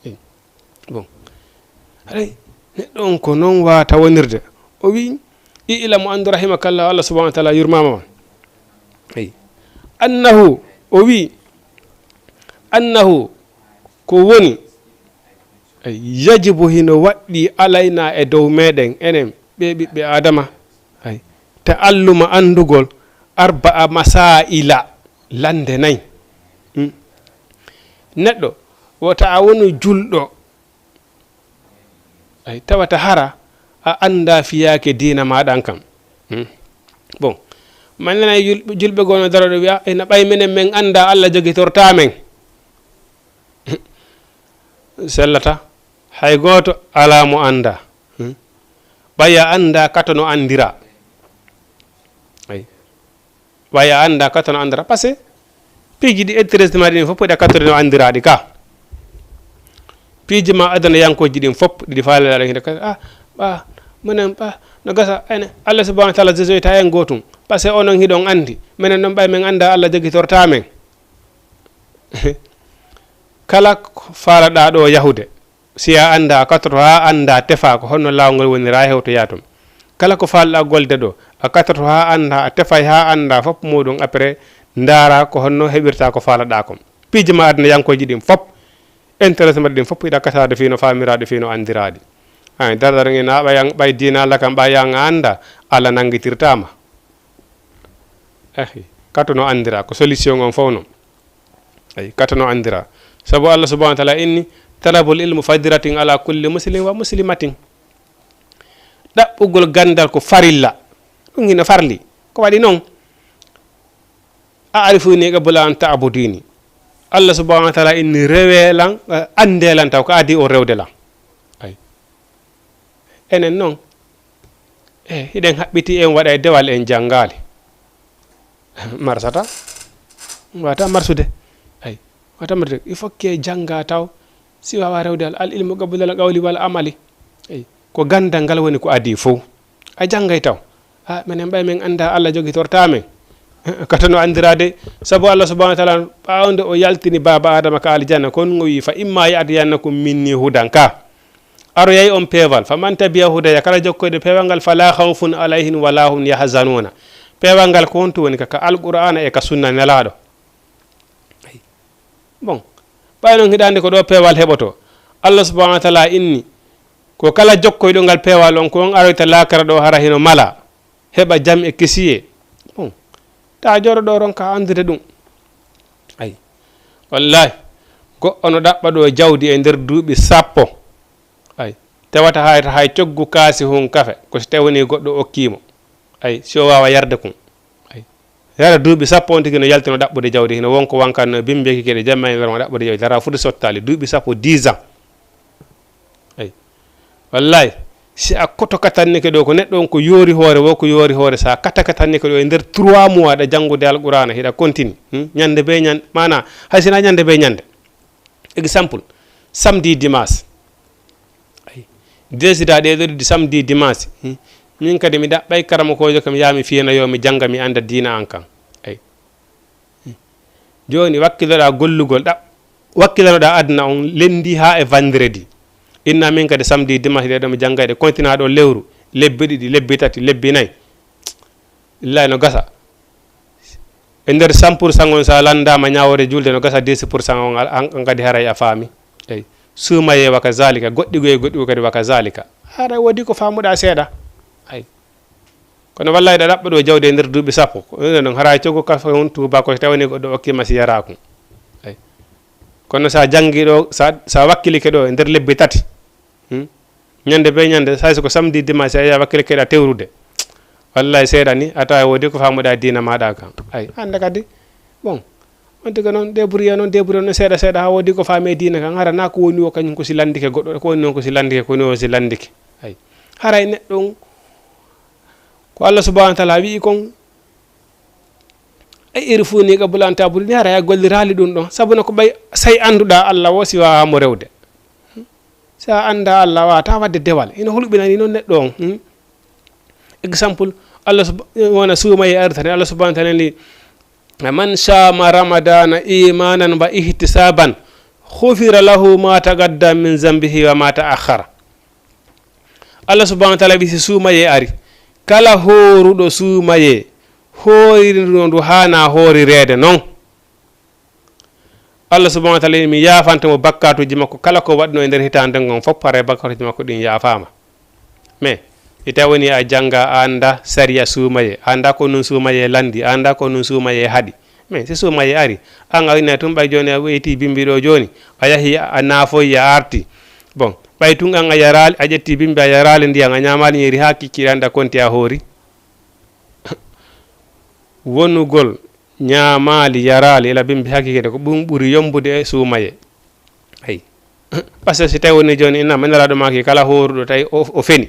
Ayi. Bon. Haray, neɗɗo on ko non waawata wonirde. O wi'i, "I'lamu anndu rahimakallah, Allah subhanahu wa ta'ala yurmaama ma." Ayi. Annahu, o wi'i, annahu, ko woni, ayi, yajibu hino waɗɗii alaynaa e dow meɗen, enen ɓee ɓiɓɓe Aadama, ayi, ta'alluma anndugol arba'a masaa'ila, lannde nay. Hmm. Neɗɗo, wota a wonu julɗo, ayi, tawata hara a anndaa fiyaake diina maaɗa an kan. Hmm. Bon. Ma nanay yul-, julɓe goo no darooɗo wiya, "Ina ɓay menen men anndaa Allah jogitortaa men." Sellata, hay gooto alaa mo anndaa. Hmm. Ɓay a anndaa kato no anndiraa. Ay. Ɓay a anndaa kato no anndiraa. Parce que piiji ɗi intéresse ma ɗin fof, ɗa kato no anndiraaɗi ka. Piiji ma aduna yankooji ɗin fof, ɗiɗi faale laaɗa hino ka, ah, ɓa, menen, ɓa, no gasa, ene, Allah subhanahu wa ta'ala jojoyta en gootum. Parce que onon hiɗon anndi, menen noon ɓay men anndaa Allah jogitortaa men. Kala ko faalaɗaa ɗo yahude, si a anndaa, a katoto haa anndaa, tefaa ko honno laawol ngol wonira, a hewtoyaa toon. Kala ko faalaɗaa golde ɗo, a katoto haa anndaa, a tefay haa anndaa fof muuɗum, après ndaaraa ko honno heɓirtaa ko faalaɗaa kon. Piiji ma aduna yankooji ɗin fof, intéresse ma ɗin fof, hiɗa kasaade fii no faamiraaɗi, fii no anndiraaɗi. Ay, dardar ngi na ɓay an, ɓay diina Allah kam, ɓay an a anndaa, Allah nanngitirtaa ma. Ahi, kato no anndiraa, ko solution on fof noon. Ay, kato no anndiraa. Sabu Allah subhanahu wa ta'ala inni, "Talabul ilmu faridatin ala kulli muslimin wa muslimatin." Ɗaɓɓugol ganndal ko farilla. Ɗum hino farli. Ko waɗi noon? "A arifuni qabla an ta'buduni." Allah subhanahu wa ta'ala inni, "Rewee lan, eh, anndee lan taw ko adii on rewde lan." Ay. Enen noon, eh, hiɗen haɓɓitii, en waɗay dewal, en janngaali. Marsata? Wata marsude. Ay, wata marsude. Il faut que jannga taw, si waawaa rewde al, al ilmu qabla al qawli wal amali. Ay, ko ganndal ngal woni ko adii fof. A janngay taw. Ah, menen ɓay men anndaa Allah jogitortaa men. Kato no anndiraade, sabu Allah subhanahu wa ta'ala, ɓaawo nde o yaltini baaba Adama ka aljanna, kon o wi'i, "Fa imma ya'tiyannakum minni hudan," ka. Aroyay on peewal, "Faman tabi'a hudaya," kala jokkoyɗo peewal ngal, "fala khawfun alayhim wala hum yahzanuna." Peewal ngal ko honto woni ka? Ka Alqur'aana e ka sunna Nelaaɗo. Ay. Bon, ɓay non hiɗa anndi ko ɗo peewal heɓoto. Allah subhanahu wa ta'ala inni, ko kala jokkoyɗo ngal peewal on, ko on aroyta laakara ɗo hara hino mala, heɓa jam e kisiyee. Bon, ta jooɗo ɗo ronka anndude ɗum. Ay. Wallahi, goɗɗo no ɗaɓɓa ɗo jawdi e nder duuɓi sappo. Ay. Tewata hay, hay coggu kaasi hun kafe, ko si tawani goɗɗo okkii mo. Ay, si o waawa yarde kun. Ay. Yara duuɓi sappo on tigi no yaltino ɗaɓɓude jawdi, hino won ko wankanno bimbi e kikere jamma e nder mo ɗaɓɓude jawdi, hara foti sottaali duuɓi sappo, dix ans. Ay. Wallahi, si a koto katannike ɗo, ko neɗɗo on ko yoori hoore, wo ko yoori hoore, sa kata katannike ɗo e nder trois mois ɗa janngude Alqur'aana, hiɗa continue, hmm? Ñande be ñande, maana, hay sina ñande be ñande. Exemple, samedi, dimanche. Ay. Desida ɗee ɗoo ɗiɗi, samedi, dimanche. Hmm. Min kadi mi ɗaɓɓay karamokoojo kam, yaa mi fiyana yo mi jannga, mi annda diina an kan. Ay. Hmm. Jooni wakkiloɗaa gollugol, ɗa-, wakkilanoɗaa aduna on lendi haa e vendredi. Inna min kadi samedi, dimanche ɗee ɗoo mi janngay ɗe, continue ɗo lewru, lebbi ɗiɗi, lebbi tati, lebbi nayi. Illay no gasa. E nder cent pour cent on, sa lanndaama ñaawoore julde, no gasa dix pour cent on, an, an kadi haray a faami. Eyi. Suumayee wa kazaalika, goɗɗi goo e goɗɗi goo kadi wa kazaalika. Haray woodi ko faamuɗaa seeɗa. Ay. Kono wallahi ɗa ɗaɓɓa ɗo jawdi e nder duuɓi sappo. Ko ɗum ɗon haray coggu kafe on tuuba ko tawani goɗɗo okkiima si yaraa kun. Ay. Kono sa janngi ɗo, sa, sa wakkilike ɗo e nder lebbi tati. Hmm? Ñande be ñande, hay so ko samedi, dimanche, a yaha wakkile keɗa tewrude. Wallahi, seeɗa ni, a tawa woodi ko faamuɗa diina maɗa kan. Ay, hannde kadi, bon, on tigi noon, débrouillé noon, débrouillé noon, seeɗa, seeɗa, haa woodi ko faami e diina kan. Hara na ko woni o kañum ko si lanndike goɗɗo, ko woni noon ko si lanndike, ko woni o si lanndike. Ay, haray neɗɗo on, ko Allah subhanahu wa ta'ala wi'i kon, ay, iri fuu ni, qabla an ta'buduni, hara a golliraali ɗum ɗon. Sabu no ko ɓay, sey annduɗa Allah o, si waawaa mo rewde. Si a anndaa Allah, a waawataa waɗde dewal. Ina hulɓinani noon neɗɗo on. Hmm? Exemple, Allah sub-, wona suumayee artani, Allah subhanahu wa ta'ala ni, "Man saama ramadana imanan wa ihtisaban, ghufira lahu ma taqaddama min zambihi wa ma ta'akhkhara." Allah subhanahu wa ta'ala wi'i, si suumayee ari, kala hooruɗo suumayee, hoorirno ndu haana hoorireede noon, Allah subhanahu wa ta'ala, mi yaafante mo bakkaatuuji makko, kala ko waɗno e nder hitaande ngon fof, haray bakkaatuuji makko ɗin yaafaama. Mais, si tawi woni a jannga, a annda sariya suumayee, a annda ko nun suumayee lanndi, a annda ko nun suumayee haɗi. Mais si suumayee ari, an a winay tun ɓay jooni a weyti bimbi ɗo jooni, a yahi a naafoyi a arti. Bon, ɓay tun an a yaraali, a ƴetti bimbi a yaraali ndiyan, a ñaamaali ñiiri haa kikkiiɗe, a annda konti a hoori. Wonugol ñaamaali, yaraali, ila bimbi hakikiiɗe, ko ɗum ɓuri yombude e suumaye. Ay. Parce que si tawi woni jooni, inna, mi nelaaɗo maaki kala hooruɗo tawi o, o feni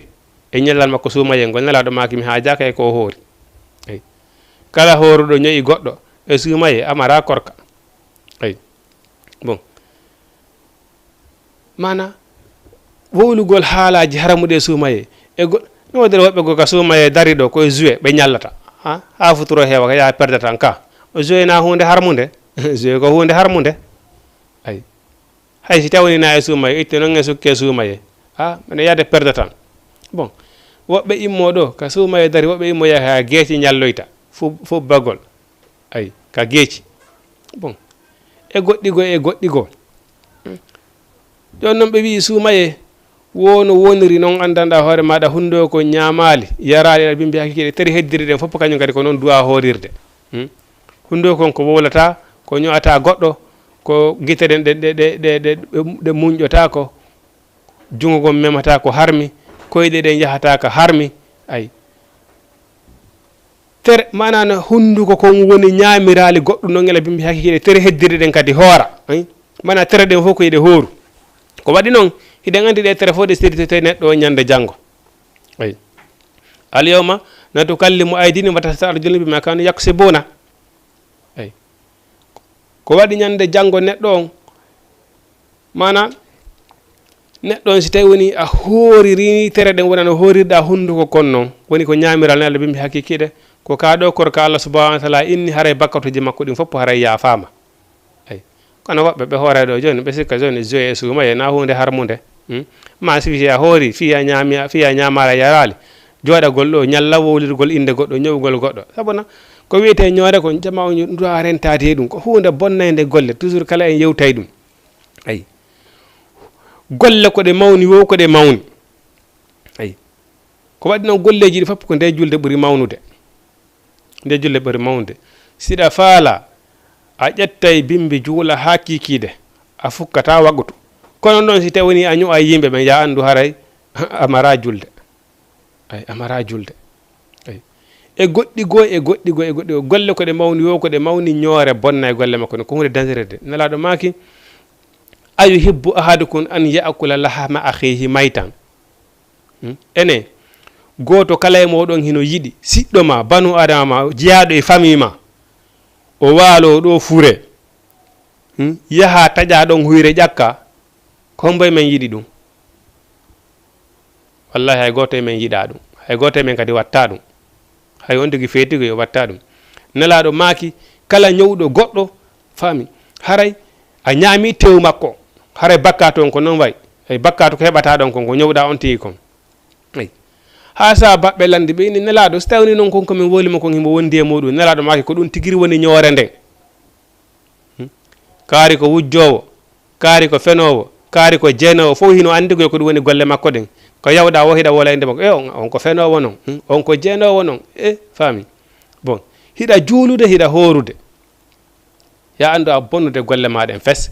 e ñallal makko suumayel ngol, nelaaɗo maaki mi haajaaka e ko o hoori. Ay. Kala hooruɗo ño'i goɗɗo e suumaye, amara korka. Ay. Bon. Maana, wowlugol haalaaji haramuɗi e suumaye. E go-, no waɗira woɓɓe go ka suumaye dari ɗo, ko e jouet ɓe ñallata. Ha? Haa futuro heewa, ka yaa perdre tan ka. O jouet na huunde harmunde. Jouet ko huunde harmunde. Ay. Hay si tawni na e suumaye, itte noon e sukke suumaye. Ha? Mene yaade perdre tan. Bon. Woɓɓe immo ɗo, ka suumaye dari, woɓɓe immo yaha geeci ñalloyta. Fu-, fubbagol. Ay, ka geeci. Bon. E goɗɗi goo, e goɗɗi goo. Jooni noon ɓe wi'i suumaye, wo no woniri noon anndanɗaa hoore maaɗa, hunduko ñaamaali, yaraali, aɗa bimbi hakikiiɗe, tere heddiri ɗen fof kañum kadi ko noon du'a hoorirde. Hmm? Hunduko kon ko wowlata, ko ño'ata goɗɗo, ko gite ɗen ɗe, ɗe, ɗe, ɗe, ɗe, ɗe muñƴotaako, junngo ngon memata ko harmi, koyɗe ɗen yahata ka harmi. Ay. Tere, maanaa no hunduko kon woni ñaamiraali goɗɗum noon, ela bimbi hakikiiɗe, tere heddiri ɗen kadi hoora. Ay. Maanaa tere ɗen fof ko eɗe hooru. Ko waɗi noon, hiɗen anndi ɗe tere fof ɗe sirtete neɗɗo o ñande janngo. Ay. Al yawma natukallimu aydihim wa tashhadu arjuluhum bima kanu yaksibuna. Ay. Ko waɗi ñande janngo neɗɗo on, maanaa, neɗɗo on, si tawi woni a hooririi tere ɗen, wona no hoorirɗa hunduko kon noon, woni ko ñaamiral ne, Allah bimbi hakikiiɗe, ko ka ɗo korka Allah subhanahu wa taala inni, haray bakkatuuji makko ɗin fof haray yaafaama. Ay. Kono woɓɓe ɓe hoore ɗo jooni, ɓe sikka jooni jouet e suumaye na huunde harmunde. Hmm? Ma si wiyi a hoori, fii a ñaami, fii a ñaamaali, a yaraali, jooɗagol ɗo, ñalla wowlirgol innde goɗɗo, ñowgol goɗɗo. Sabu na, ko wiyetee ñoore kon, jamaa on du'a rentaade e ɗum. Ko huunde bonnaynde golle, toujours kala en yewtay ɗum. Ay. Golle ko ɗe mawni, wo ko ɗe mawni. Ay. Ko waɗi noon golleeji ɗi fof ko nde julde ɓuri mawnude. Nde julde ɓuri mawnude. Siɗa faala, a ƴettay bimbi juula haa kiikiiɗe, a fukkata wagutu. Kono noon si tawi woni a ño'a yimɓe ɓen, ya anndu haray a mara julde. Ay, a mara julde. Ay. E goɗɗi goo, e goɗɗi goo, e goɗɗi goo. Golle ko ɗe mawni, wo ko ɗe mawni, ñoore bonna e golle makko ɗen. Ko huunde dangereux de. Nelaaɗo maaki, "Ayuhibbu ahadukum an ya'kula lahama akhihi maytan." Hmm? Ene, gooto kala e mooɗon hino yiɗi, siɗɗo ma, banu Adama ma, jeyaaɗo e famille ma, o waaloo ɗo fure, hmm? Yaha taƴa ɗon huyre ƴakka, ko hombo e men yiɗi ɗum? Wallahi, hay gooto e men yiɗaa ɗum. Hay gooto e men kadi wattaa ɗum. Hay on tigi feetiigo yo wattaa ɗum. Nelaaɗo maaki, kala ñowɗo goɗɗo, faami, haray a ñaami tew makko, haray bakkaatu on ko noon wayi. Hay bakkaatu ko heɓataa ɗon kon, ko ñowɗaa on tigi kon. Ay. Haa sahaabaaɓe lanndi ɓe inni Nelaaɗo, si tawii noon kon ko min wowli mo kon himo wondi e muuɗum, Nelaaɗo maaki ko ɗum tigi woni ñoore nden. Hmm? Kaari ko wujjoowo, kaari ko fenoowo, kaari ko jeenoowo, fof hino anndi ko ko ɗum woni golle makko ɗen. Ko yawɗa wo hiɗa wola innde makko, "E, on, on ko fenoowo non, hmm? On ko jeenoowo non." E, faami. Bon, hiɗa juulude, hiɗa hoorude. Ya anndu a bonnude golle maa ɗen fes.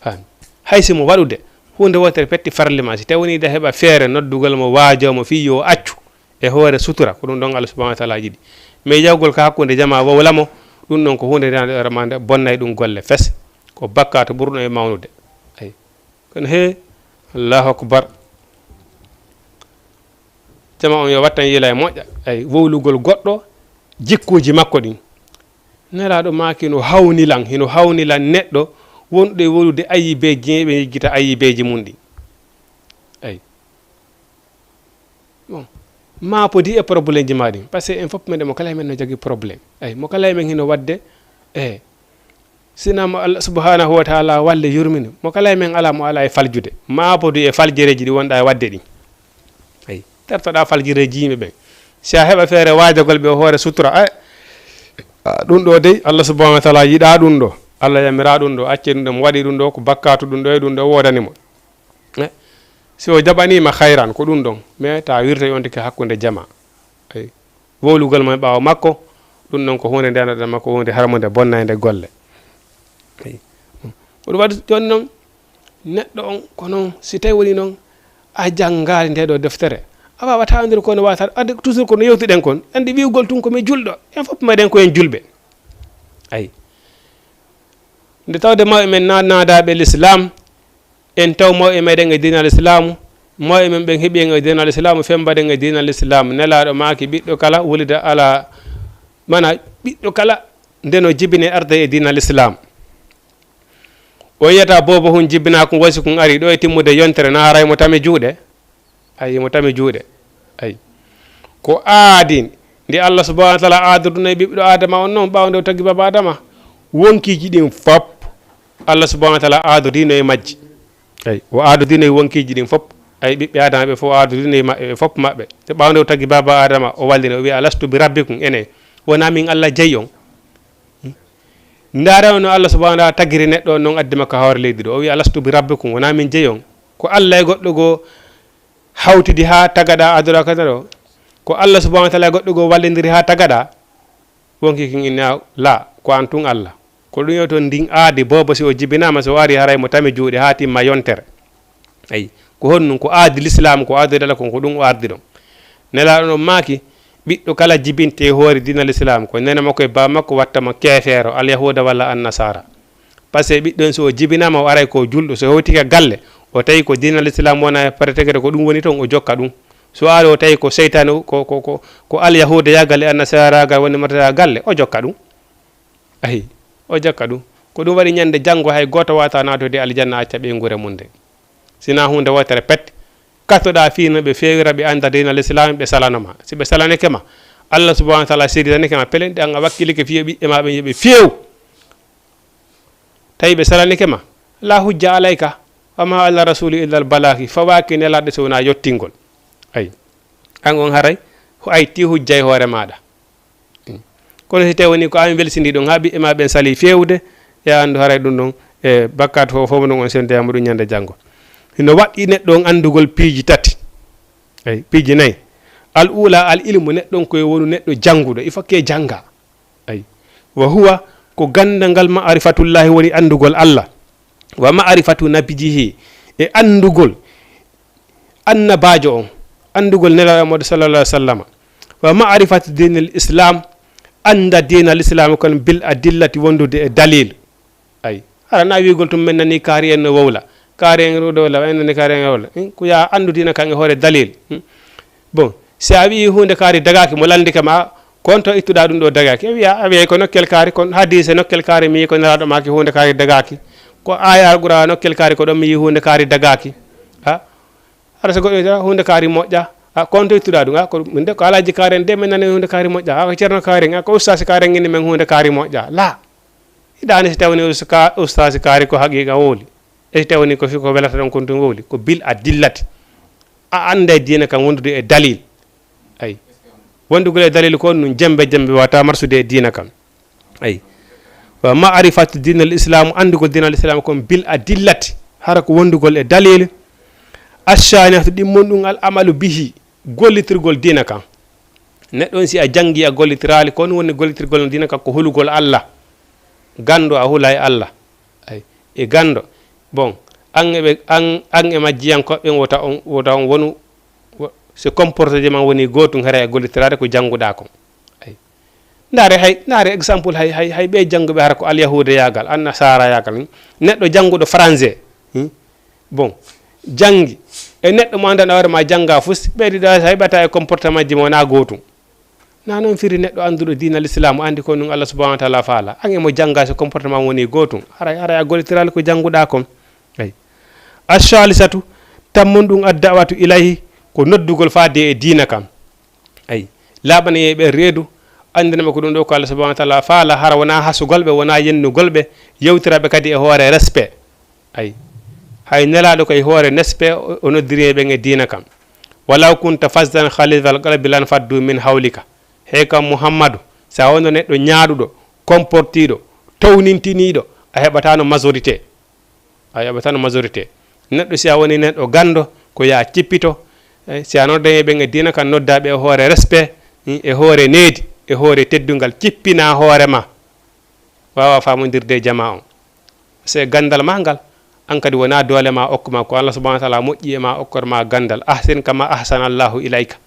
Faami. Hay si mo waɗude huunde wootere petti farli ma, si tawi woni hiɗa heɓa feere noddugol mo, waajoo mo, fii yo accu. E hoore sutura, ko ɗum ɗon Allah subhanahu wa taala yiɗi. Mais yawgol ka hakkunde jamaa wowla mo, ɗum ɗon ko huunde nde, nde bonnay ɗum golle fes. Ko bakkaatu ɓurɗo e mawnude. Ay. Kono he, Allahu akbar. Jamaa on yo wattan yila e moƴƴa. Ay, wowlugol goɗɗo, jikkuuji makko ɗin. Nelaaɗo maaki no hawni lan, hino hawni lan neɗɗo wonɗo e wowlude ayibeeji, ɓe yiggita ayibeeji mum ɗin. Ay. Bon, maapodi e problème ji maa ɗin. Parce que en fof men, mo kala e men no jogii problème. Ay, mo kala e men hino waɗde, e, sina mo Allah subhanahu wa taala walli yurmini, mo kala e men alaa mo alaa e faljude. Maapodi e faljereeji ɗi wonɗa e waɗde ɗin. Ay, tertoɗa faljereeji yimɓe ɓen. Si a heɓa feere waajagol ɓe hoore sutura, ay, a, ɗum ɗo dey, Allah subhanahu wa taala yiɗa ɗum ɗo. Allah yamira ɗum ɗo, acce ɗum ɗo, mo waɗi ɗum ɗo, ko bakkaatu ɗum ɗo e ɗum ɗo woodani mo. Eh, si o jaɓaniima hayran, ko ɗum ɗon. Mais ta wirtoy on tigi hakkunde jamaa. Ay. Wowlugol mo e ɓaawo makko, ɗum ɗon ko huunde nde annduɗaa makko, huunde harmunde, bonnaynde golle. Ay. Ko ɗum waɗi jooni noon, neɗɗo on, ko noon, si tawi woni noon, a janngaali nde ɗo deftere, A waawata andude kono wata adde toujours kono yewtuɗen kon. Andi wi'ugol tun ko mi julɗo. En fof meɗen ko en julɓe. Ay. Nde tawde mawɓe men na-, naadaaɓe l'islam, en taw mawɓe meɗen e diina l'islam, mawɓe men ɓen heɓi en e diina l'islam, fembaɗen e diina l'islam. Nelaaɗo maaki ɓiɗɗo kala wulida ala, mana ɓiɗɗo kala ndeno jibine arda e diina l'islam. O yiyata boobo hun jibinaa kun wasi kun ari ɗo e timmude yontere na haray mo tami juuɗe. Ay, mo tami juuɗe. Ay. Ko aadi ndi Allah subhanahu wa taala aadorduno e ɓiɗɗo Adama on non ɓaawo nde o tagi baba Adama. Wonkiiji ɗin fop Allah subhanahu wa taala aadodino e majji. Ay, o aadodino e wonkiiji ɗin fop. Ay, ɓiɓɓe Adama ɓe fof o aadodino e maɓɓe, ɓe fop maɓɓe. Te ɓaawo nde o tagi baba Adama, o wallini, o wi'i, "Alastu bi rabbikum?" Ene, wona min Allah jeyi on? Hmm? Ndaara no Allah subhanahu wa taala tagiri neɗɗo on non addi makko ha hoore leydi ɗo. O wi'i, "Alastu bi rabbikum?" Wona min jeyi on? Ko Allah e goɗɗo goo hawtidi ha tagaɗa adora kadara o? Ko Allah subhanahu wa taala e goɗɗo goo wallidiri ha tagaɗa? Wonki kin inna la, ko an tun Allah. Ko ɗum yo toon ndin aadi boobo si o jibinaama, so o ari haray mo tami juuɗe haa timma yontere. Ayi, ko honɗum? Ko aadi l'islam, ko aadi dala kon, ko ɗum o ardi ɗon. Nelaaɗo on maaki, ɓiɗɗo kala jibinte e hoore diina l'islam, ko nene makko e baa makko watta mo keefeero, alyahuuda walla annasara. Parce que ɓiɗɗo on so o jibinaama, o aray ko julɗo, so hewti ka galle, o tawi ko diina l'islam wona e paretegere, ko ɗum woni toon, o jokka ɗum. So ari o tawi ko seytaane, ko, ko, ko, ko alyahuuda yaagal e annasara yaagal woni martata galle, o jokka ɗum. Ayi, o jokka ɗum. Ko ɗum waɗi ñande janngo hay gooto waawata naatude aljanna acca ɓeynguure mum nde. Sinaa huunde wootere pet, kattoɗaa fii no ɓe feewira, ɓe annda diina l'islam, ɓe salano ma. Si ɓe salanike ma, Allah subhanahu wa taala seeditanike ma, pelen ɗi an a wakkilike fii yo ɓiɓɓe ma ɓen yo ɓe feew. Tawi ɓe salanike ma, la hujja alayka, wa ma ala rasuli illa al balaki, fawaaki nelaaɗo so wonaa yottingol. Ayi, an on haray, ko a itti hujja e hoore maaɗa. Kono si tawi woni ko an welsindi ɗon, haa ɓiɓɓe ma ɓen sali feewde, ya anndu haray ɗum ɗon, e bakkaatu fof, fof ɗum on sendeyama ɗum ñande janngo. Hino waɗɗi neɗɗo on anndugol piiji tati. Eyi, piiji nayi. Al ula, al ilmu, neɗɗo on ko wonu neɗɗo jannguɗo, il faut que jannga. Eyi. Wa huwa, ko ganndal ngal ma'rifatullahi woni anndugol Allah. Wa ma'rifatu nabiyyihi, e anndugol annabaajo on, anndugol Nelaaɗo Muhammadu sallallahu alaihi wasallam. Wa ma'rifatu dinil Islam, annda diina l'islam kon bil adillati, wondude e dalil. Ay, hara na wiigol tun men nani kaari en no wowla. Kaari en ɗo wowla, en nani kaari en no wowla. Hmm? Ko ya anndu diina kan e hoore dalil. Hmm? Bon, si a wi'i huunde kaari dagaaki, mo lanndike ma, ko on to ittuɗaa ɗum ɗo dagaaki? A wi'a, a wi'ay ko nokkel kaari, kon hadiise nokkel kaari mi yi'i ko Nelaaɗo maaki huunde kaari dagaaki. Ko aaya Alqur'aana nokkel kaari ko ɗon mi yi'i huunde kaari dagaaki. Ha? Hara so goɗɗo wi'ata huunde kaari moƴƴa. Ha, ko on to ittuɗaa ɗum? Ha, ko min de ko Alaaji kaari en de min nani huunde kaari moƴƴa. Ha, ko Ceerno kaari en, ha, ko Ustaasi kaari en inni men huunde kaari moƴƴa. La. Hiɗaani si tawni uska-, Ustaasi kaari ko haqiiqa wowli. E si tawni ko fi ko welata ɗon kon tun wowli. Ko bil adillati. A annday diina kan wondude e dalil. Ay. Wondugol e dalil ko ɗum jembe jembe wata marsude e diina kan. Ay. Wa ma'rifatu dinal islam, anndugol diinal islam kon bil adillati. Hara ko wondugol e dalil. Ashaniyatu ɗimmon ɗum al amalu bihi, gollitirgol diina kan. Neɗɗo on si a janngi a gollitiraali, ko ɗum woni gollitirgol diina kan ko hulugol Allah. Ganndo a hulay Allah. Ay. E ganndo. Bon, an e ɓe, an, an e majjiyankooɓe ɓen wota on, wota on wonu, wo-, so comportement woni gootum, hara e gollitiraade ko jannguɗaa kon. Ay. Ndaare hay, ndaare exemple hay, hay, hay ɓe jannguɓe hara ko alyahuudayaagal, annasaarayaagal, hmm? Neɗɗo jannguɗo français, hmm? Bon, janngi. E neɗɗo mo anndanɗaa hoore ma jannga fus, ɓeydiɗaa hay ɓata e comportement ji mo wonaa gootum. Na noon firi neɗɗo annduɗo diina l'islam, anndi ko ɗum Allah subhanahu wa taala faala. An e mo jannga so comportement woni gootum, haray, haray a gollitiraali ko jannguɗaa kon. Ay. Ash-shalisatu, tammon ɗum ad-da'watu ilayhi, ko noddugol faade e diina kan. Ay. Laaɓana e ɓe reedu, anndina ɓe ko ɗum ɗo ko Allah subhanahu wa taala faala, hara wonaa hasugol ɓe, wonaa yennugol ɓe, yewtira ɓe kadi e hoore respect. Ay. Hay Nelaaɗo ko e hoore nespe o, o noddiri ɓen e diina kan. Walaw kunta fazzan ghalizal qalbi lan faddu min hawlika. Hey kam Muhammadu, si a wonno neɗɗo ñaaɗuɗo, comportiiɗo, townintiniiɗo, a heɓataano majorité. A heɓataano majorité. Neɗɗo si a woni neɗɗo ganndo, ko ya cippito. Eh, si a nodda e ɓen e diina kan, nodda ɓe e hoore respect, mm, e hoore needi, e hoore teddungal, cippina hoore ma. Waawa faamondirde e jamaa on. Se ganndal maa ngal, An kadi wona doole ma okku ma, ko Allah subhanahu wa ta'ala moƴƴi e ma, okkor ma gandal. Ahsin kama ahsana Allahu ilayka.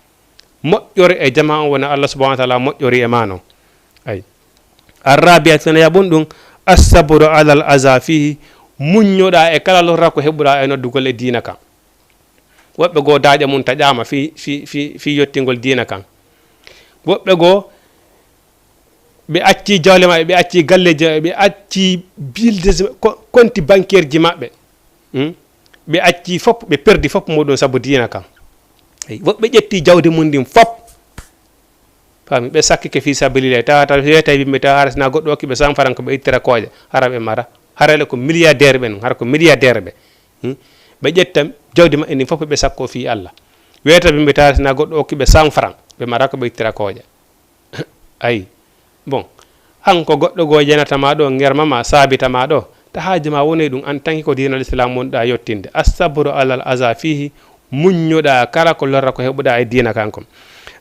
Moƴƴor e jama on wona Allah subhanahu wa ta'ala moƴƴori e ma non. Ay. Arrabi'a, tana yaɓun ɗum, as-sabru alal aza fihi, muññoɗa e kala lorra ko heɓuɗa e noddugol e diina kan. Woɓɓe goo daaƴe mum taƴaama fii, fii, fii, fii yottingol diina kan. Woɓɓe goo ɓe accii jawle maɓɓe, ɓe accii galleeji maɓɓe, ɓe accii bildeji, ko-, konti bankeerji maɓɓe. Hmm? Ɓe accii fof, ɓe perdi fof muɗum sabu diina kan. Eyi, woɓɓe ƴetti jawdi mum ndin fof. Faami, ɓe sakkike fii sabilillahi. Tawa tan weeta yimɓe, tawa hara sina goɗɗo okki ɓe cent francs ko ɓe ittira kooƴe, hara ɓe mara. Hara le ko milliardaire ɓen, hara ko milliardaire ɓe. Hmm? Ɓe ƴetta jawdi maɓɓe ndin fof ɓe sakko fii Allah. Weeta yimɓe, tawa sina goɗɗo okki ɓe cent francs, ɓe mara ko ɓe ittira kooƴe. Ayi. Bon, an ko goɗɗo goo yenata ma ɗo, ngerma ma, saabita ma ɗo, ta haaji ma woni ɗum, an tanki ko diinal Islam wonɗa yottinde. As-sabru alal aza fihi, muññuɗa kala ko lorra ko heɓuɗa e diina kan kon.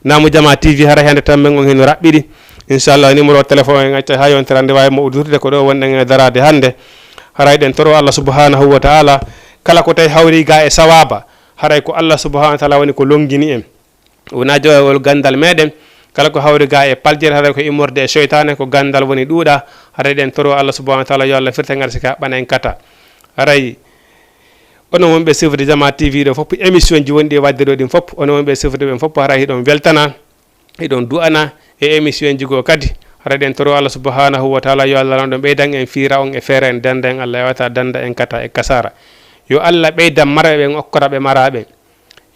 Naamu Jama T V, hara hannde tan men on hino raɓɓiɗi. Inchallah, numéro téléphone en acca ha yontere hannde, waawi mo uddude ko ɗo wonɗen e daraade hannde. Haray ɗen toro Allah subhanahu wa ta'ala, kala ko tawi hawri ga e sawaba, haray ko Allah subhanahu wa ta'ala woni ko longini en. Wona jowagol gandal meɗen. Kala ko hawri ga e paljere, haray ko immorde e seytaane, ko gandal woni ɗuuɗa. Haray ɗen toro Allah subhanahu wa ta'ala yo Allah firta ngar si ka ɓana en kata. Haray onon wonɓe suivre Jama T V ɗo fof, émission ji wonɗi e wadde ɗo ɗin fof, onon wonɓe suivre ɓen fof, haray hiɗon weltana, hiɗon du'ana e émission ji goo kadi. Haray ɗen toro Allah subhanahu wa ta'ala yo Allah lanɗo ɓeydan en, fiira on e feere en, danda en Allah yawata, danda en kata e kasara. Yo Allah ɓeydan marɓe ɓen, okkora ɓe mara ɓen.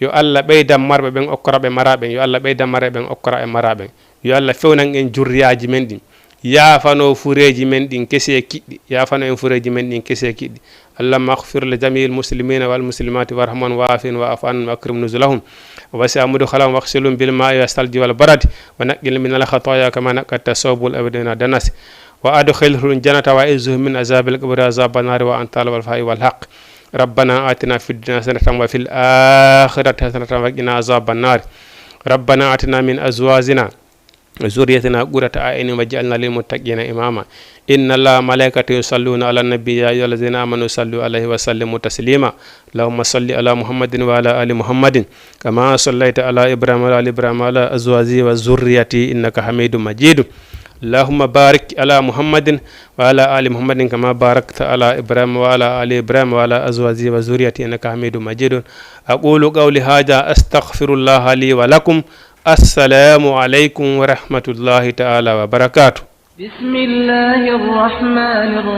Yo Allah ɓeydan marɓe ɓen, okkora ɓe mara ɓen. Yo Allah ɓeydan marɓe ɓen, okkora ɓe mara ɓen. Yo Allah fewnan en jurriyaaji men ɗin. Yaafano fureeji men ɗin kesi e kiɗɗi. Yaafano en fureeji men ɗin kesi e kiɗɗi. اللهم اغفر لجميع المسلمين والمسلمات وارحمهم وعافهم واعف عنهم وأكرم نزلهم ووسع مدخلهم واغسلهم بالماء والثلج والبرد ونقهم من الخطايا كما ينقى الثوب الأبيض من الدنس وأدخلهم الجنة وأعذهم من عذاب القبر وعذاب النار وأنت أعلم بالفاء والحق. ربنا آتنا في الدنيا حسنة وفي الآخرة حسنة وقنا عذاب النار. ربنا آتنا من أزواجنا وذريتنا قرة أعين واجعلنا للمتقين إماما. إن الله وملائكته يصلون على النبي يا أيها الذين آمنوا صلوا عليه وسلموا تسليما. اللهم صل على محمد وعلى آل محمد كما صليت على إبراهيم وعلى آل إبراهيم وعلى أزواجه وذريته إنك حميد مجيد. اللهم بارك على محمد وعلى آل محمد كما باركت على إبراهيم وعلى آل إبراهيم وعلى أزواجه وذريته إنك حميد مجيد. أقول قولي هذا أستغفر الله لي ولكم. السلام عليكم ورحمة الله تعالى وبركاته. بسم الله الرحمن الرحيم.